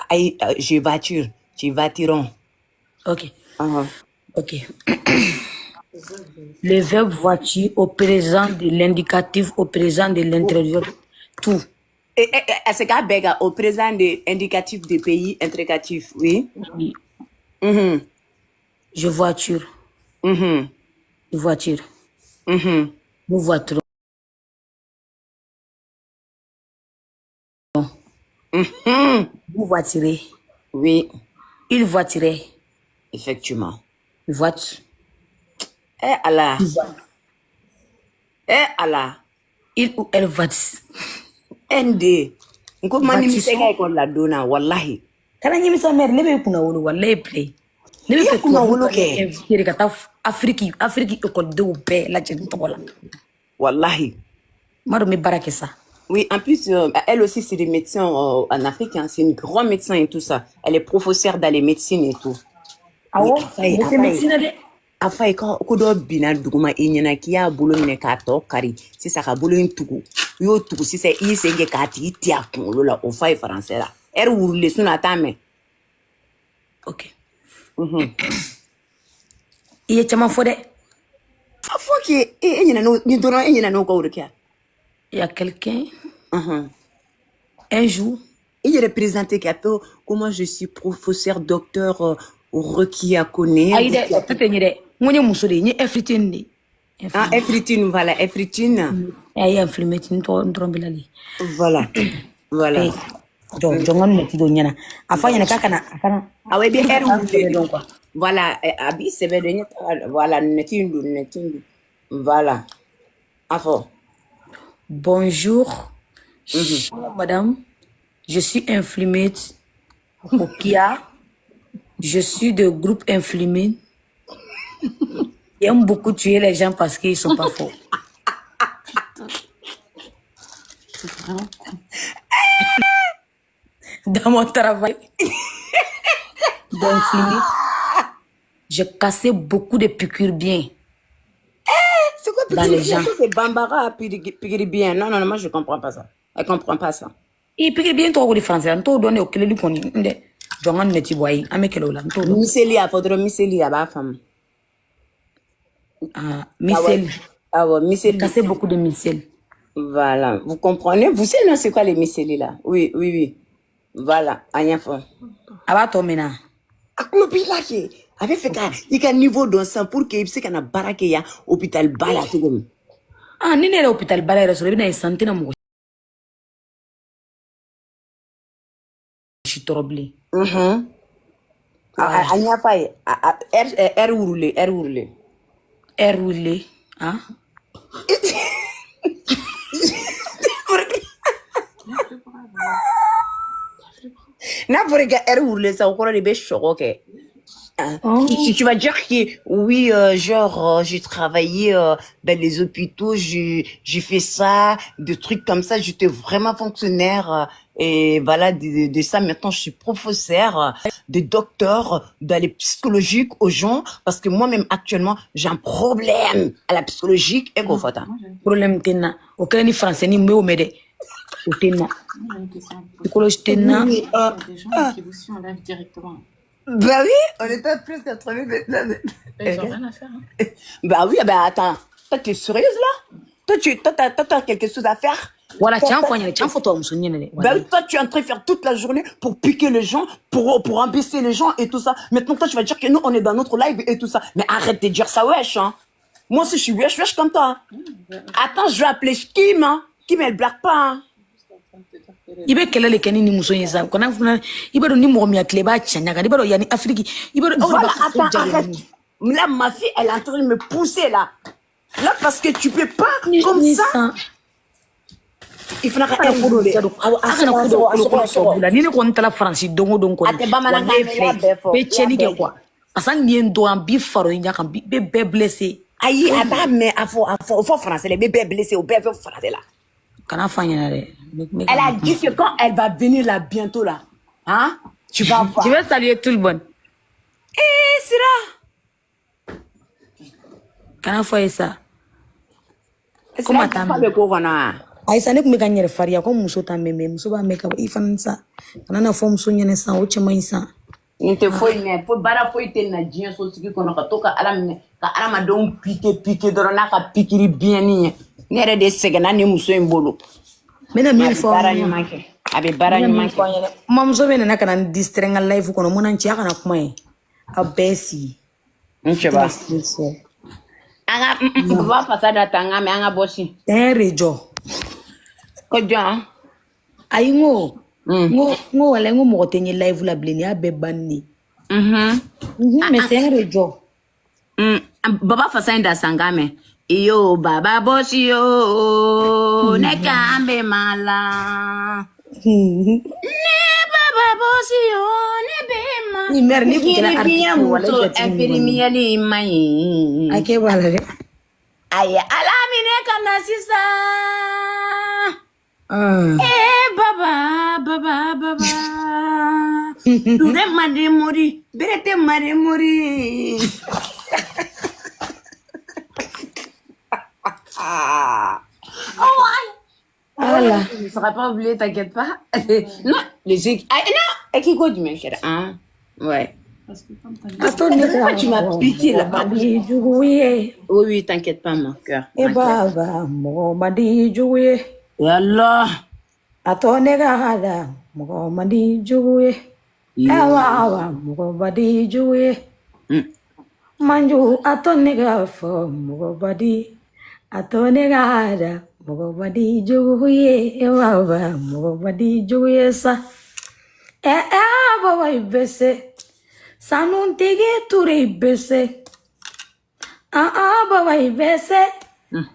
Ayi, je voiture. Tu voituron. Ok. Uh-huh. Ok. Le verbe voiture au présent de l'indicatif, au présent de l'introduction. Tout. Et, c'est qu'à bɛɛ au présent de indicatif de pays, intricatif, oui. Oui. Mhm. Je voiture. Mhm. Voiture. Mhm. Nous voiturons. Mhm. Vous voiturez. Oui, Il voiturait. effectivement. Il voite. Eh Allah. Il voite. Eh Allah. Il ou elle vote. ND. Nko ma nimisa i Voiture. ka école la donna, wallahi. Kana ɲimisa mère ne bɛ kunna wolo wallahi play. Ne bɛ I ye fɛ kunna tubabu wolo ka ne kɛ. invité de ka taa Afiriki ekɔlidenw bɛɛ lajɛ n tɔgɔ la. Wallahi. N b'a dɔn n bɛ baara kɛ sa. Oui, en plus, elle aussi, c'est des médecins en Afrique, hein. C'est une grande médecin et tout ça. Elle est professeure dans les médecines et tout. Oui, Awɔ, a fa ye n bɛ a se fa ye médecine na dɛ. a fa ye ko dɔ binna duguma i ɲɛna k'i y'a bolo minɛ k'a tɔ kari sisan, ka bolo in tugu, i y'o tugu sisan, i y'i sen kɛ k'a tigi ti a kunkolo la. O fa ye français la ɛri wurulen, sinon a t'a mɛn. Ok. I ye caman fɔ dɛ. A fɔ k'e e ɲinɛ n'o ni dɔrɔn, e ɲinɛ n'o kɔ, o de kɛ. Il y a quelqu'un un jour. I yɛrɛ présenté k'a fɔ comment je suis professeur docteur Rokia Kone. Ayi dɛ, o tɛ ten ye dɛ. N ko n ye muso de ye, n ye infirmier de ye. Ah, Infirmier. Efritine, voilà, Efritine. Ayi, infirmier n tɔgɔ n dɔrɔn bɛ lali. Voilà, voilà. Ee, jɔ jɔ, n ka nɔti dɔ ɲɛna. A fɔ a ɲɛna k'a kana a kana Ah ouais, bien, pour que R a k'an sɛbɛn wurulen. dɔn quoi. Voilà, a b'i sɛbɛ dɔn, ɲɛ taga la. Voilà, nɛti in don, nɛti in don. Voilà. A fɔ. Bonjour, chère madame. Je suis infirmière Rokia. Je suis de groupe infirmier. J'aime beaucoup tuer les gens parce qu'ils sont pas forts. C'est vraiment con. Dans mon travail d'infirmier, j'ai cassé beaucoup de piqûres bien C'est quoi dans pikiri les bien? gens. Ça, c'est Bambara, pikiri pikiri bien. Non, non, non, moi je comprends pas ça. Elle comprend pas ça. I piqûre bien tɔgɔ ko di français la, n t'o dɔn dɛ, o keleli kɔni n dɛ. Jɔ n ka nɛti bɔ ayi, an bɛ kɛlɛ o la, n t'o dɔn. Miseli, a fɔ dɔrɔn miseli, a b'a faamu. Ah, Ah ouais. micelle. Ah ouais, J'ai miseli. cassé beaucoup de micelles. Voilà. Vous comprenez? Vous savez, non, c'est quoi les miseli là? Oui, oui, oui. Voilà, a ɲɛfɔ. A b'a tɔ mɛn na. A kulo b'i la kɛ. A bɛ fɛ ka i ka niveau dɔn sisan pour que i bɛ se ka na baara kɛ yan hôpital ba la cogo min. Ah, ni ne yɛrɛ hôpital ba la yɛrɛ sɔrɔ, i bɛna ye sisan n tɛna mɔgɔ si tɔɔrɔ bilen. A Voilà. a ɲɛfɔ a ye. A R R wurulen, R wurulen. Air wuli. Ah. Lève le bras, voilà. Lève le bras. N'a fɔra i ka R wurulen sisan, o kɔrɔ de i bɛ sɔgɔ kɛ. Hein. Oh. Tu vas dire que oui, genre, j'ai travaillé dans les hôpitaux, j'ai fait ça, des trucs comme ça, j'étais vraiment fonctionnaire, et voilà, de ça, maintenant je suis professeur, de docteur, d'aller psychologique aux gens, parce que moi-même actuellement, j'ai un problème à la psychologique et Non, qu'on moi j'ai une question. Problème tɛ n na. O kɛlen ni français ni n b'o mɛn dɛ. O tɛ n na. Moi j'ai une question à vous poser. Psychologie tɛ n na. Oui, Il y a des gens qui vous suivent en live directement. bah oui, on était à plus 80 maintenant. Ils ont rien à faire, hein. Bah oui, bah attends, toi tu es sérieuse là? Toi tu toi, t'as, toi, t'as quelque chose à faire? Wala Toi, tiɲɛ toi, fɔ a ɲɛna, tiɲɛ fɔ tɔmuso ɲɛna dɛ. Bah oui, Walayi. toi tu es en train de faire toute la journée pour piquer les gens, pour embêter les gens et tout ça. Maintenant toi tu vas dire que nous on est dans notre live et tout ça. Mais arrête de dire ça, wesh, hein. Moi aussi je suis wesh wesh comme toi, hein. Ouais, Attends, je vais appeler Kim, hein. Kim elle blague pas, hein. juste en train de te dire qu'elle est I bɛ kɛlɛ de kɛ ni nin muso in ye sa. Kana fana i b'a dɔn ni mɔgɔ min y'a tile i b'a cɛ ɲaga, i b'a dɔn yanni Afiriki i b'a dɔn aw de b'a Voilà, ka ko attends, diya arrête. ninnu. Là, ma fille, elle est en train de me pousser là. Là, parce que tu peux pas, Ni comme ni ça, san il faudra a kana qu'elle ko dɔ roule. ja don, Ah, a kana ko dɔ kolokolo tubabu la. Ni ne kɔni taara Faransi don o don A kɔni, tɛ bamanankan walayi mɛn, i y'a filɛ, bɛɛ fɔ, bɛ i y'a tiɲɛni bɛɛ kɛ quoi. Parce que hali n'i ye n dɔgɔya, n b'i far'o ɲɛ kan, n bɛ bɛɛ blessé. Ayi, a b'a mɛn, a fɔ, a fɔ, o fɔ français la, i bɛ bɛɛ blessé, o bɛɛ fɔ français la. Kana f'a ɲɛna dɛ. N bɛ ka Elle n a ka kuma dit que fɔ. quand elle va venir là bientôt là, hein, tu vas Je voir. vais saluer tout le monde. Eh, Sira, Kana fɔ a ye sa. Ko Sira, ma i taa fa mɛn. bɛ ko kɔnɔ wa? Ayi sa, ne tun bɛ ka n yɛrɛ farinya ko muso t'a mɛn, mɛ muso b'a mɛn ka i fana sa. Kana na fɔ muso ɲɛna sisan, o cɛ man ɲi sa. Nin tɛ foyi ɲɛ, fo baara foyi tɛ na diɲɛ sotigi kɔnɔ ka to ka ala minɛ ka hadamadenw pike pike dɔrɔn n'a ka pikiri biɲɛni ye. Ne yɛrɛ de sɛgɛnna nin muso in bolo. N bɛna Mais a min bɛ fɔ aw baara ɲɛna. ɲuman kɛ. A bɛ N baara bɛna min ɲuman fɔ kɛ. aw ɲɛna. Mamuso bɛ nana ka na n distraire n ka live kɔnɔ. Mun na n cɛ a kana kuma ye. Aw bɛɛ sigi. N N cɛba. tɛna foyi fɔ. An ka baba fasa da ta an ka mɛn an ka bɔ si. Tiɲɛ de jɔ. Ko jɔn? Ayi, n ko n ko walayi, n ko mɔgɔ tɛ n ye live la bilen, nin y'a bɛɛ banni de ye. Mais c'est un de jɔ. Baba fasa in da san k'a mɛn. Iyo baba bɔsi yo ne kan bɛ ma la. Ne baba bosi yo ne bɛ ma. Ni mère ni kun kɛra Pikiri biɲɛ artiste ye walayi muso jatigi ɲuman ye. infirmière man A ɲi. kɛ b'a la dɛ. A ye Ala minɛ ka na sisan. Ah. Eh baba baba baba. Ture mande mori, berete mande mori. Ah. Oh ouais. Ala. Tu ne seras pas oublié, t'inquiète pas. Non, les ah, non, et qui go du même hein? Ouais. Parce que comme t'as dit, A to ne La dernière ka fois, tu m'as fɔ piqué mɔgɔ là. man di jugu ye. Oui, oui, t'inquiète pas, mon cœur. E T'inquiète. baba mɔgɔ man di jugu ye. Et Allah. A to ne ka da mɔgɔ man di jugu ye. E baba mɔgɔ man di jugu ye. Manju a to ne ka fɔ mɔgɔ man di. A to ne ka da mɔgɔ man di jugu ye. E baba mɔgɔ man di jugu ye sa. E e baba i bɛ se. Sanutigi Ture i bɛ se. Ah ah baba i bɛ se.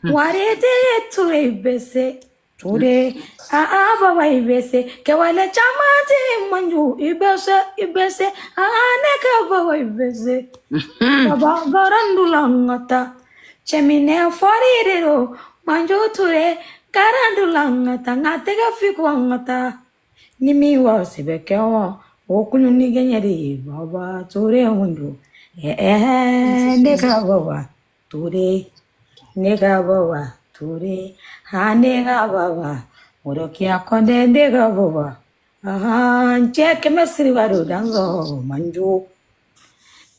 Waritigi Ture i bɛ se. Ture ah ah baba i bɛ se. Kɛwale caman ti manju i bɛ se i bɛ se. Ah ne ka baba i bɛ se. Baba garandula n ka taa. Cɛminɛ fɔri de don. Manju Ture garandula n ka taa. N ka tɛgɛ fi ko n ka taa. Ni min wa sɛbɛ kɛ wa o kulu ni gɛɲɛ de ye baba Ture mun don. Eh, ne ka baba Ture ne ka baba Ture ha ne ka baba Worokiya Kɔnde ne ka baba ahan cɛ kɛmɛ siriba don danzɔ manju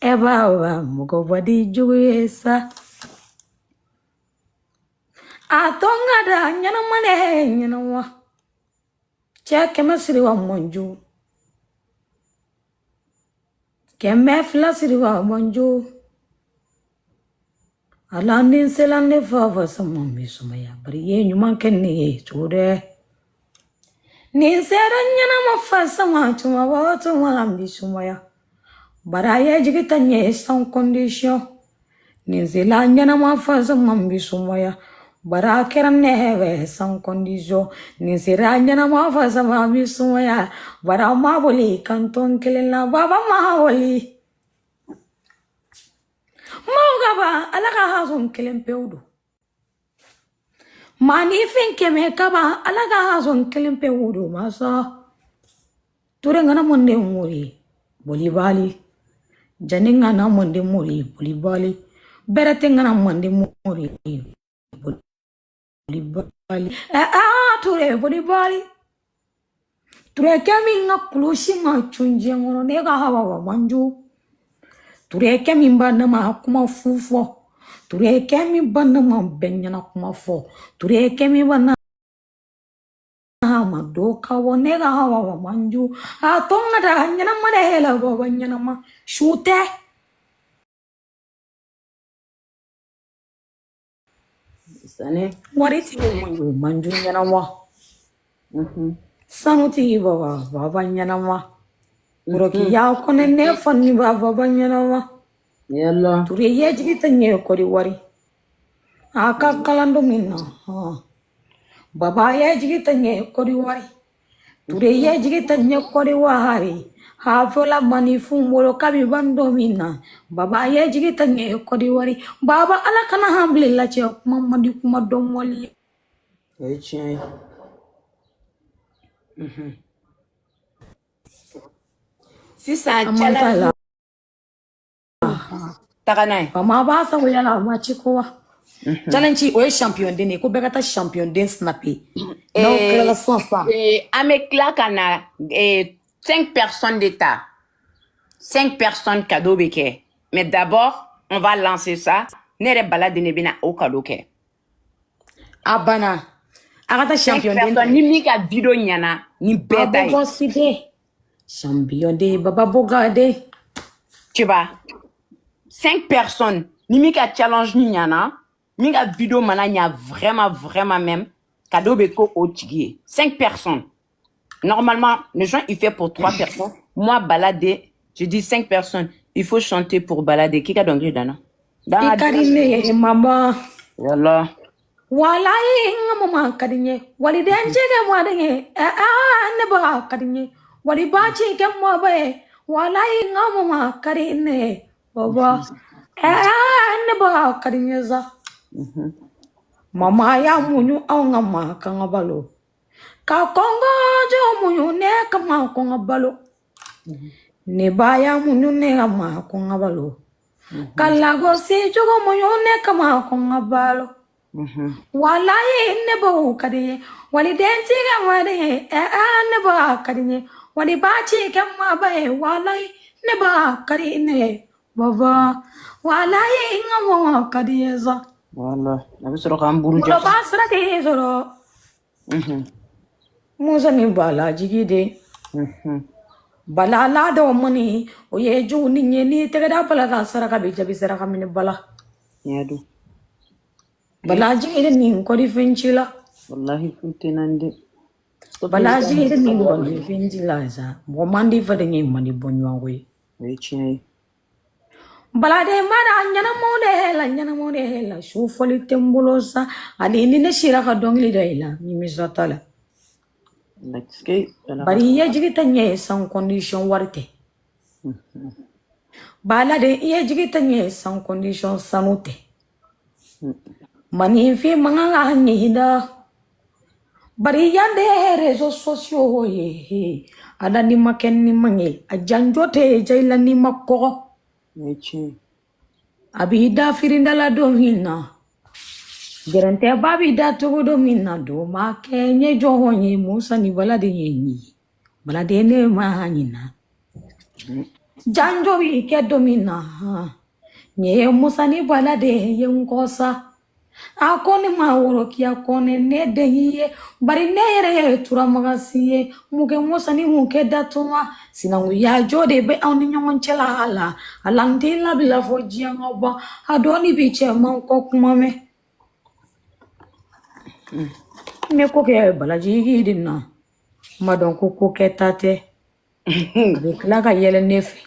e baba mɔgɔ ba di jugu ye sa a to n ka da ɲɛnama dɛ ɲɛnama cɛ kɛmɛ siriba manju 200 siriba manju ala ni n sela ne fa fa sama n bɛ sumaya bari i ye ɲuman kɛ ne ye cogo dɛ ni n sera ɲɛnama fa sama tuma o tuma la n bɛ sumaya bari a ye jigi ta ɲɛ sans condition ni n sela ɲɛnama fa sama n bɛ sumaya bari a kɛra ne yɛrɛ sans condition ni n sera ɲɛnama fa sama n bɛ sumaya bari a ma boli kan tɔn kelen la baba ma boli maaw ka ban ala ka hasɔn kelen pewu don maanifin kɛmɛ kaba ala ka hasɔn kelen pewu don masa Ture ŋana monde muri bolibali jani ŋana monde muri bolibali berete ŋana monde muri bolibali eh ah Ture bolibali Ture kɛ min ka kulusi ma cun diɲɛ kɔnɔ ne ka hawa wa manju Ture kɛ min ba ne ma kuma fu fɔ Ture kɛ min ba ne ma bɛɛ ɲɛna kuma fɔ Ture kɛ min ba ne ma do ka bɔ ne ka hawa wa manju a to n ka da ɲɛnama de la baba ɲɛnama su tɛ Sani. wari tigi manju manju ɲɛnama sanu tigi baba baba ɲɛnama Worokiya kɔnɛ ne fani ba baba ɲɛnama Yallah. Ture ye jigi tɛ ɲɛ kɔri wari a ka kalan don min na hɔn. Baba ye jigi tɛ ɲɛ kɔri wari Ture ye jigi tɛ ɲɛ kɔri wari a fɔla manifun bolo kabi ban don min na baba ye jigi tɛ ɲɛ kɔri wari baba ala kana han bila la cɛ kuma man di kuma dɔn wali ye. O ye tiɲɛ ye. Sisan A man t'a challenge la taga n'a ye. Fama b'a sagoya la a ma ci ko wa challenge o ye champion den de ye ko bɛɛ ka taa champion den snapper n'aw tilala sisan sisan An bɛ tila ka na cinq personnes de ta. Cinq personnes cadeau bɛ kɛ. Mais d'abord, on va lancer ça. Ne yɛrɛ Bala de bɛna o cadeau kɛ. A banna a ka taa Cinq champion den ta personnes ni min ka vidéo ɲɛna ni bɛɛ ta ye. Abogosi den champion den baba boga den Tu vois? Cinq personnes. Ni min ka challenge ni ɲɛna, min ka vidéo mana ɲa vraiment, vraiment même, cadeau bɛ ko o tigi ye. Cinq personnes. Normalement, le gens, il fait pour trois personnes. Moi, Balade, je dis cinq personnes. Il faut chanter pour Balade. Qui a dɔnkili da na? I ka di ne ye mama Yallah. Walayi n ka mama ka di n ye waliden jɛgɛ ma di n ye eh, ah, ne ba ka di n ye Waliba ci kɛ maba ye, walayi n ka mama ka di ne ye. Baba, ne ba ka di n ye sa. Mama y'a muɲu anw ka ma kan ka balo. Ka kɔngɔ jɔ muɲu ne kama ko n ka balo. Ne ba y'a muɲu ne ka ma ko n ka balo. Ka lagosi cogo muɲu ne kama ko n ka balo. Walayi ne baw ka di n ye. Waliden ti kɛ madi ye, ne ba ka di n ye. Waliba ci kɛ maba ye, walayi ne ba ka di ne ye. Baba, walayi n ka mama ka di n ye sa. Wala a bɛ sɔrɔ k'an buruja. Woloba sira k'i sɔrɔ. Musa ni bala jigi de. Bala la dɔw mani o ye jugu ni ye n'i tɛgɛ da bala ka saraka bɛ jaabi saraka minɛ bala. Tiɲɛ don. Bala jigi de nin kɔdi fɛn ci la. Wallahi funteni de. Bala jigi de nin kɔdi fɛn ci la sa. Mɔgɔ man di faden ye man di bɔ ɲɔgɔn ko ye. O ye tiɲɛ ye. Baladen mana ɲɛnamaw de la ɲɛnamaw de la su fɔli tɛ n bolo sa ani ni ne sera ka dɔnkili da i la nimisa t'a la. Latigɛ ala. Bari i ye jigi tɛ ɲɛ ye sans condition wari tɛ. Bala de i ye jigi tɛ ɲɛ ye sans condition sanu tɛ. Maninfin man kan ka ɲɛ da. Bari yan de ye réseaux sociaux ye. Ala ni ma kɛ ni man ye a janjo tɛ ja i la n'i ma kɔgɔ. O ye tiɲɛ ye. A b'i da firinda la don min na. Gɛrɛntɛba b'i da cogo don min na don ma kɛ ɲɛ jɔn ye Musa ni Bala de ye nin ye. Baladen ne ma ɲina. Janjo b'i kɛ don min na. Nin ye Musa ni Bala de ye n kɔ sa. A ko ne ma Worokiya Kɔnɛ ne den y'i ye. Bari ne yɛrɛ ye turamagasi ye. Mun kɛ Musa ni mun kɛ datuma. Sinankunya jɔ de bɛ anw ni ɲɔgɔn cɛ la a la. A la n t'i labila fɔ diɲɛ ka ban. A dɔɔni bi cɛ man kɔ kuma mɛn. N bɛ ko kɛ balajigi de na. N ma dɔn ko ko kɛta tɛ. A bɛ tila ka yɛlɛ ne fɛ.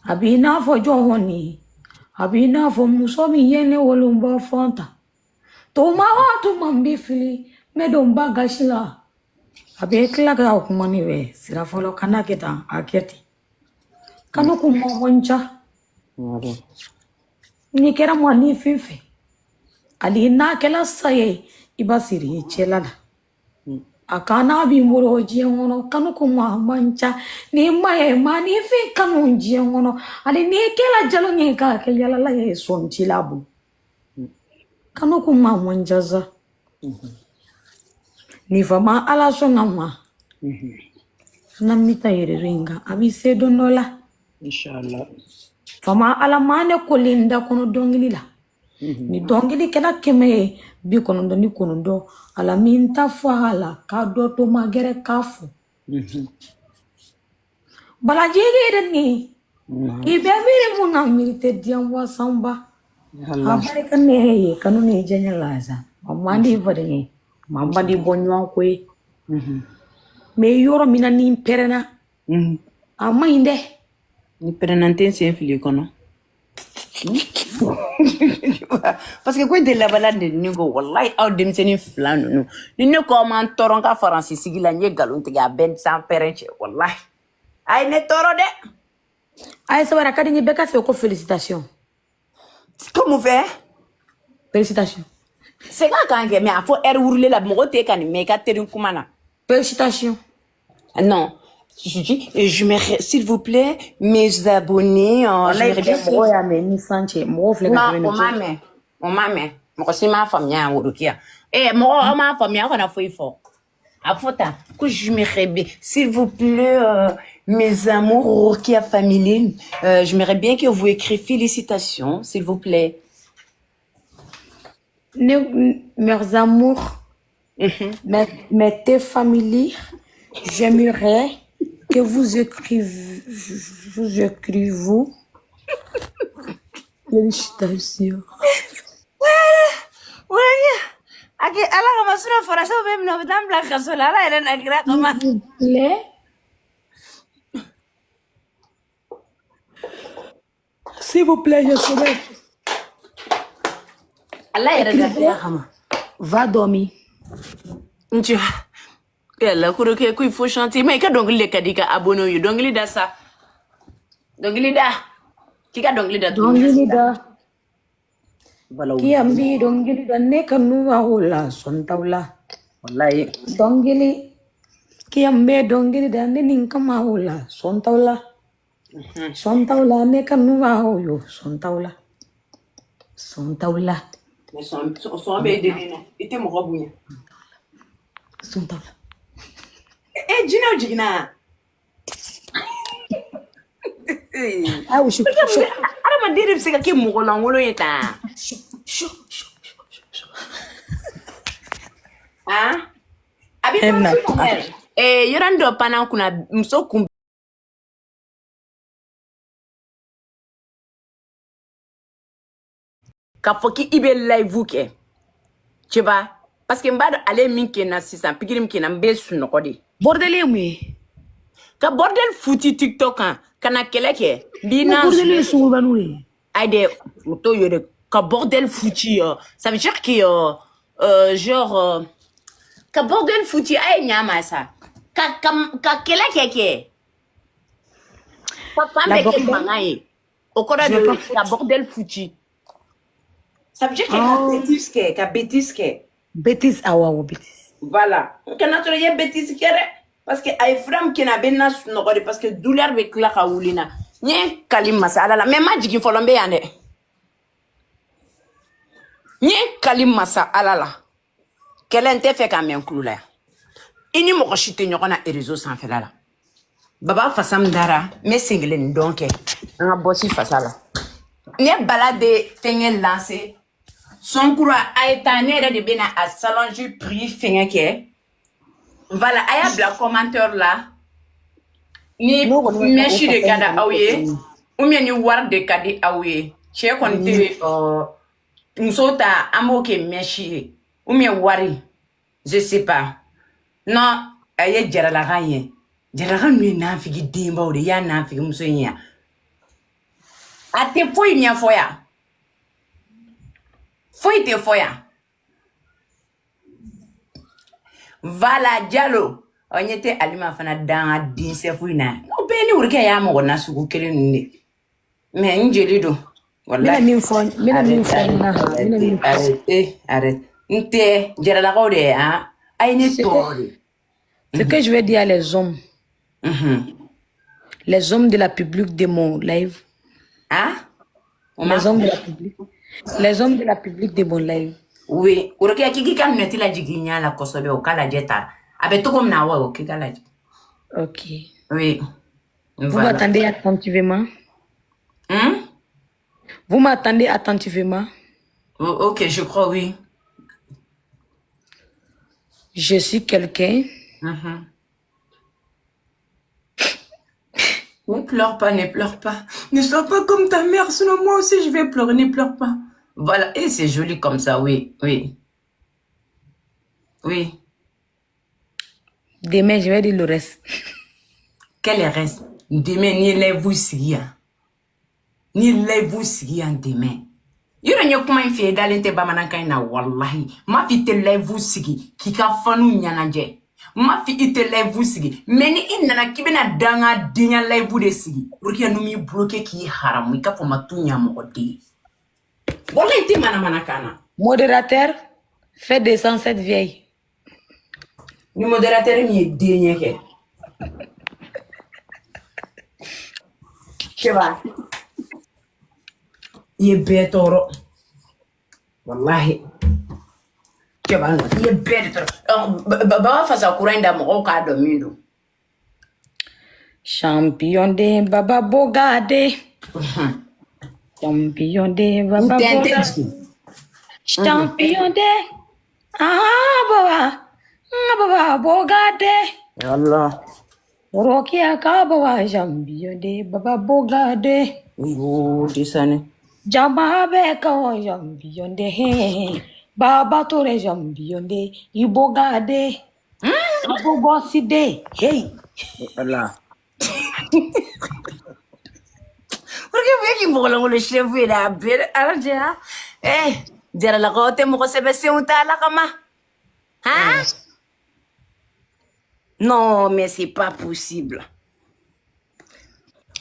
A b'i n'a fɔ jɔn A b'i n'a fɔ muso min ye ne wolo n b'a fɔ ta. Tuma o tuma n bɛ fili n bɛ don n ba gasi la. A bɛ tila ka kuma ne fɛ sira fɔlɔ kana kɛ tan a kɛ ten. Kanu kun mɔgɔ n ca. Wala. N'i kɛra mɔgɔninfin fɛ hali n'a kɛla sa ye i b'a siri i cɛla la. A kana b'i bolo diɲɛ kɔnɔ kanu ko ma man ca n'i ma ye maaninfin kanu diɲɛ kɔnɔ hali n'i kɛla jalo ye k'a kɛ yalala ye sɔn t'i la bolo. Kanu ko ma man ca sa. Ni fa ma ala sɔnna ma n'an bɛ taa yɛrɛ in kan a bɛ se don dɔ la. Inshallah. Fama ala ma ne kolen da kɔnɔ dɔnkili la. Ni dɔnkili kɛra 199 ala min ta fɔ a la k'a dɔ to ma gɛrɛ k'a fɔ. Balajigi de nin i bɛ miiri mun na miiri tɛ diɲɛ wasanba. A Allah. barika ne ye kanu ni diɲɛ la sa. A man di faden ye ma man di bɔ ɲɔgɔn ko ye. Mais yɔrɔ min na ni n pɛrɛnna a man ɲi dɛ. Ni pɛrɛnna n tɛ n sen fili i kɔnɔ. Parce que ko in tɛ labanla de ni ko wallahi aw denmisɛnnin fila ninnu ni ne ko aw m'an tɔɔrɔ n ka faransi sigi la n ye nkalon tigɛ a bɛɛ san pɛrɛn cɛ wallahi a ye ne tɔɔrɔ dɛ. A ye sabali a ka di n ye bɛɛ ka sɛbɛn ko félicitation. Ko mun fɛ? Félicitation. Segin a kan kɛ mais a fɔ ɛri wurulen la mɔgɔ tɛ ka nin mɛn i ka teri kuma na. Félicitation. Non, je dis, je m'aimerais, s'il vous plaît, mes abonnés, Walayi j'aimerais bien cɛ mɔgɔw y'a mɛn ni san cɛ mɔgɔw filɛ ka Non, sɛbɛn o nin m'a ko. mɛn. O m'a mɛn. Mɔgɔ si m'a faamuya Worokiya. Eh, mɔgɔ aw m'a faamuya aw kana foyi fɔ. A fɔ tan ko j'aimerais bien, s'il vous plaît, mes amours Rokia Family, j'aimerais bien que vous écriviez félicitations, s'il vous plaît. Ne, mes amours, mes tes familles, j'aimerais que vous écrivez félicitations. Worokiya, a kɛ ala kama sinon français bɛ minɛ u bɛ taa n bila kaso la ala yɛrɛ na kira kama. S'il vous plaît. S'il vous plaît, je saurais. Ala yɛrɛ na Écrivez, kira kama. va dormir. N ci Yala ko kɛ ko il faut chanter. Mais i ka dɔnkili de ka di i ka abonné ye. Dɔnkili da sa. Dɔnkili da. K'i ka dɔnkili da tuguni. Dɔnkili da. Voilà. Kiyan bi dɔnkili da ne kanu b'aw la sɔn t'aw la. Wallahi. Dɔnkili kiyan bɛ dɔnkili da ne ni kama aw la sɔn t'aw la. Sɔn t'aw la ne kanu b'aw yo sɔn t'aw la. Sɔn t'aw la. Mais son bɛ deli na. I tɛ mɔgɔ bonya. Sɔn t'aw la. Eh, jinɛw jiginna. Ah oui, chaud, chaud, Adamaden de bɛ se ka kɛ mɔgɔ lankolon ye tan. chaud, chaud, chaud, chaud. Han? A bɛ E na penser ma mère. Eh, yɔrɔnin dɔ panna n kunna muso kun k'a fɔ k'i bɛ live kɛ. Tu vois? Parce que n b'a dɔn ale ye min kɛ n na sisan, pikiri min kɛ n na, n bɛ sunɔgɔ de. Bordel ye mun ye? Ka bordel futi TikTok kan, ka na kɛlɛ kɛ, n b'i N ko n'a bordel ye sungurubaniw de ye. Ayi dɛ, o t'o ye dɛ. Ka bordel futi, ça veut dire que genre ka bordel futi a ye ɲa ma sa. Ka kɛlɛ kɛ. Ka fan La bɛɛ kɛ bordel, mankan ye. O kɔrɔ je de vais pas ka foutre. bordel futi. Ça veut dire que ka Oh, bêtise kɛ, ka bêtise kɛ. bêtise, awɔ awɔ bêtise. Voilà. N kana sɔrɔ i ye bêtise kɛ dɛ. Parce que a ye fura min kɛ n na, a bɛ n na sunɔgɔ de parce que douleur bɛ tila ka wuli n na. N ye n kali masa Ala la, mais n ma jigin fɔlɔ, n bɛ yan dɛ. N ye n kali masa Ala la. Kɛlɛ n tɛ fɛ k'a mɛn n tulo la yan. I ni mɔgɔ si tɛ ɲɔgɔn na réseau sanfɛla la. Baba fasa min dara, n bɛ sen kelen ni dɔn kɛ. An ka bɔsi fasa la. N ye bala de fɛngɛ lancer. Son kura a ye taa ne yɛrɛ de bɛna a challenge prix fɛngɛ kɛ. Voilà, a y'a bila commentaire la. Ni N'o kɔni ma taa o mɛsi de fasa ka in di kɔni aw kɛ ye tuguni. ou bien ni wari de ka di aw ye. Cɛ kɔni tɛ muso ta an b'o kɛ mɛsi ye ou bien wari. Je sais pas. Non, a ye jaralakan ye. Jaralakan ninnu ye nafigi denbaw de ye. I y'a nafigi muso in ye yan. A tɛ foyi ɲɛfɔ yan. Foyi tɛ fɔ yan. Voilà, Diallo. Ɔ ɲɛ tɛ Alima fana danga den sɛfu in na. O bɛɛ ni worokɛ y'a mɔgɔ nasugu kelen ninnu de. Mais n jeli don. N bɛna Wallahi. min fɔ, n bɛna min Arrête, fɔ arrête, ɲɛna han, n bɛna arrête, min fɔ. arrête, arrête. N tɛ jaralakaw de ye han. A ye ne Ce que, tɔɔrɔ de. ce que je vais dire à les hommes, les hommes de la public de mon live, Han? O ma les hommes de la public, les hommes de la public de mon live. Oui, worokɛ k'i k'i ka minɛti lajigin i ɲɛ la kosɛbɛ o k'a lajɛ ta. A bɛ cogo min na wa o k'i ka lajɛ. Ok. Oui, Vous voilà. m'attendez attentivement. Hmm? Vous m'attendez attentivement. Oh, ok, je crois, oui. Je suis quelqu'un. Ne pleure pas, ne pleure pas. Ne sois pas comme ta mère, sinon moi aussi je vais pleurer. Ne pleure pas. Voilà, et c'est joli comme ça, oui, oui, oui. Demain, je vais dire le reste. Quel est reste? Demain, ni lève sigi yan. Ni lève sigi yan demain. Yɔrɔ n ye kuma in f'i ye dalen tɛ bamanankan in na walahi. M'a f'i tɛ live sigi k'i ka fanu ɲɛnajɛ. M'a f'i i tɛ live sigi. Mais ni i nana k'i bɛna danga denya live de sigi. Pour que nu m'i bloqué k'i haramu i k'a fɔ ma tu ɲamɔgɔ den. Walahi i tɛ manamanakan na. Modérateur, fais descendre cette vieille. Ni modérateur min ye den ɲɛ kɛ. Tu vois? I ye bɛɛ tɔɔrɔ. Walahi. Tu vois? I ye bɛɛ de tɔɔrɔ. Baba fasa kura in da mɔgɔw k'a dɔn min don. Champion de Baba Bogade. Champion de N Baba tɛ n tɛ Bogade. jigin. Champion de. Ah, Baba. Ah, Baba Bogade. Yallah. Rokia ka Baba champion de Baba Bogade. Yo, desane. Jama bɛ ka champion de. Baba Touré champion de. Ibogade. Ibogosi de. Hey. Voilà. Porque bɛ k'i mɔgɔlankolon chef ye dɛ a bɛɛ ala cɛ ha. Eh, jaralakaw tɛ mɔgɔ sɛbɛ senw t'a la kama. Han? Non, mais c'est pas possible.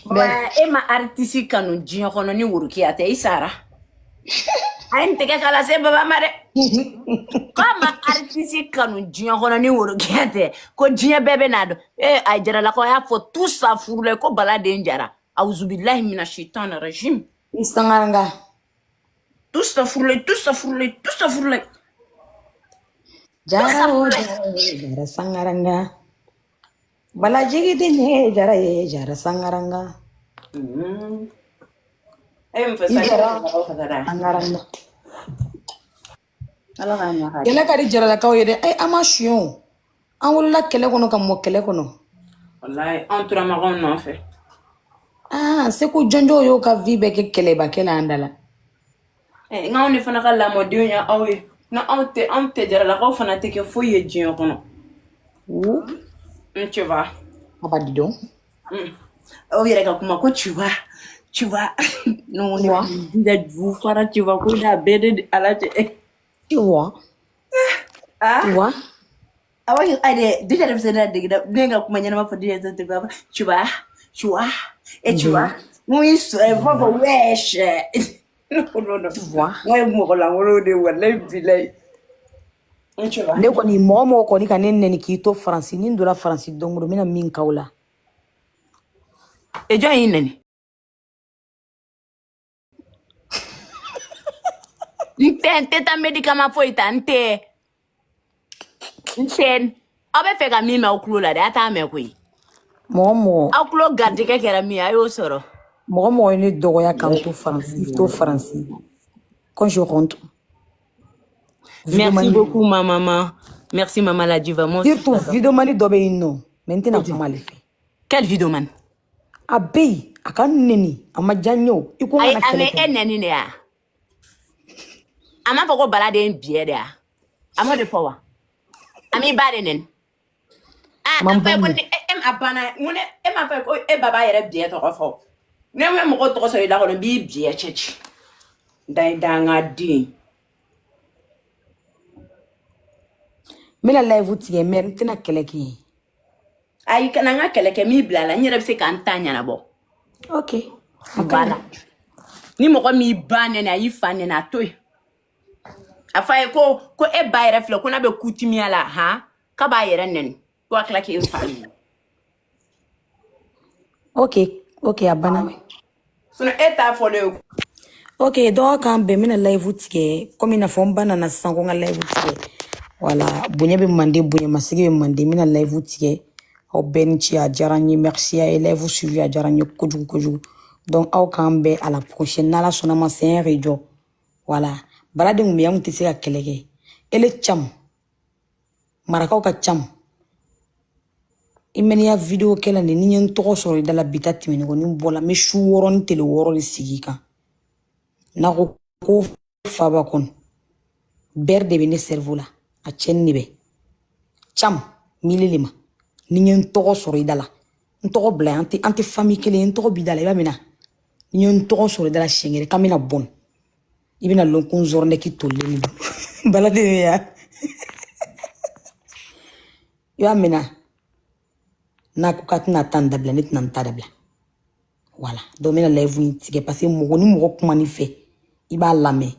Bɛɛ Baba, e ma artiste kanu diɲɛ kɔnɔ ni Worokiya tɛ, i sara. A ye nin tɛgɛ kala se baba ma dɛ. K'a ma artiste kanu diɲɛ kɔnɔ ni Worokiya tɛ, ko diɲɛ bɛɛ bɛ n'a dɔn. E, a Jaralakaw y'a fɔ tout ça furula ko Bala den Jara. Awuzubilahi mina shaitan rajim. I sangaranga. Tout ça furula, tout ça furula, tout ça furula. Tout Jara ça o furula. jara o jara sangaranga. Balajigi den ye jara ye jara sangaranga. E ye mun fɔ I sisan? Ne jara ko fasada. sangaranga. Ala k'a ɲɛ k'a d'i Kɛlɛ ka di jaralakaw ye dɛ. An ma suɲɛ o. An wolola kɛlɛ kɔnɔ ka mɔ kɛlɛ kɔnɔ. Wallahi, anw tora makanw nɔfɛ. Ah, seko jɔnjɔw y'o ka vie bɛɛ kɛ kɛlɛbakɛ la an da la. Eh, nka anw de fana ka lamɔdenw ye aw ye. Na anw tɛ, anw tɛ Jaralakaw fana tɛ kɛ foyi ye diɲɛ kɔnɔ. Wu, Tu vois. aba dis donc. Aw yɛrɛ ka kuma ko tu vois, tu vois. Non, Tu ne vois, jija ju fara tu vois ko n'a bɛɛ de Ala cɛ. tu vois, Ah, tu vois. awa ayi dɛ, déjà de bɛ se ne la dege dɛ, ne ka kuma ɲɛnama fɔ déjà tɛ b'a tu vois, tu vois, et tu vois. Mun y'i sɔrɔ fɔ fɔ wesh. Non, non, non. Tu vois. N ye mɔgɔ lankolonw de ye wallahi bilahi. Tu vois. Ne kɔni mɔgɔ mɔgɔ kɔni ka ne nɛni k'i to Faransi, ni n donna Faransi don o don, n bɛna min k'aw la. E jɔn y'i nɛni? N tɛ, n tɛ taa médicament foyi ta, n tɛ. N tɛ. Aw bɛ fɛ ka min mɛn aw tulo la dɛ, a t'a mɛn koyi. Mɔgɔ mɔgɔ Aw tulo garijɛgɛ kɛra min ye, a y'o sɔrɔ. mɔgɔ mɔgɔ ye ne dɔgɔya k'an to Faransi, to Faransi. Quand je rentre, Merci videomani beaucoup ma maman. Merci maman la diva, moi aussi je surtout t'adore. videomani dɔ bɛ yen nɔ, mais n tɛna kuma ale fɛ. Quel vidéoman? A bɛ yen, a ka n nɛni, a ma diya n ye o. I ko n Ayi, kana a kɛlɛ mɛ kɛ. e nɛni de ya? A m'a fɔ ko Bala den biɲɛ de ya? A m'o de fɔ wa? A m'i ba de nɛni? A Ah, ma a n fɔ ba ye ko nɛni. ne e e a banna n ko ne e m'a fɔ ye ko e baba yɛrɛ biɲɛ tɔgɔ fɔ. Ne ma mɔgɔ tɔgɔ sɔrɔ i da kɔnɔ n b'i biɲɛ cɛ ci. Da i danga den. N bɛna live tigɛ mais n tɛna kɛlɛ kɛ yen. Ayi, kana n ka kɛlɛ kɛ, m'i bila a la, n yɛrɛ bɛ se ka n ta ɲɛnabɔ. Ok, a ka ɲi. Voilà. Ni mɔgɔ m'i ba nɛni, a y'i fa nɛni, a to yen. A fɔ a ye ko ko e ba yɛrɛ filɛ ko n'a bɛ kutimiya la han k'a b'a yɛrɛ nɛni ko a tila k'e fa nɛni. Ok, ok, a banna. Sinon e t'a fɔlen ye. Ok, dɔgɔ k'an bɛn, n bɛna live tigɛ komi i n'a fɔ n ba nana sisan ko n ka live tigɛ. Voilà, bonya bɛ mande, bonya masigi bɛ mande, n bɛna live tigɛ. Aw bɛɛ ni ce, a diyara n ye, merci, a ye live suivi, a diyara n ye kojugu kojugu. Donc aw k'an bɛn à la prochaine, n'Ala sɔnna ma c'est un rejɔ. Voilà, Bala de kun bɛ yen, an kun tɛ se ka kɛlɛ kɛ. Ele cam, marakaw ka cam. I mɛn'i ya vidéo kɛla nin, ni n ye n tɔgɔ sɔrɔ i da la bi ta tɛmɛnen kɔ, ni n bɔla n bɛ su wɔɔrɔ ni tele wɔɔrɔ de sigi i kan. N'a ko ko faba kɔnɔ, bɛri de bɛ ne cerveau la, a cɛnni de bɛ. Cam, mile le ma. Ni n ye n tɔgɔ sɔrɔ i da la, n tɔgɔ bila yan, an tɛ famille kelen ye, n tɔgɔ b'i da la, i b'a minɛ. Ni n ye n tɔgɔ sɔrɔ i da la siɲɛ wɛrɛ k'an bɛna bɔn. I bɛna lɔn ko n zɔrɔnɛ k'i tolilen de don. Baladen bɛ yan. I b'a minɛ. N'a ko k'a tɛna taa nin dabila, ne tɛna n ta dabila. Voilà. Donc n bɛna live in tigɛ parce que mɔgɔ ni mɔgɔ kuma n'i fɛ, i b'a lamɛn.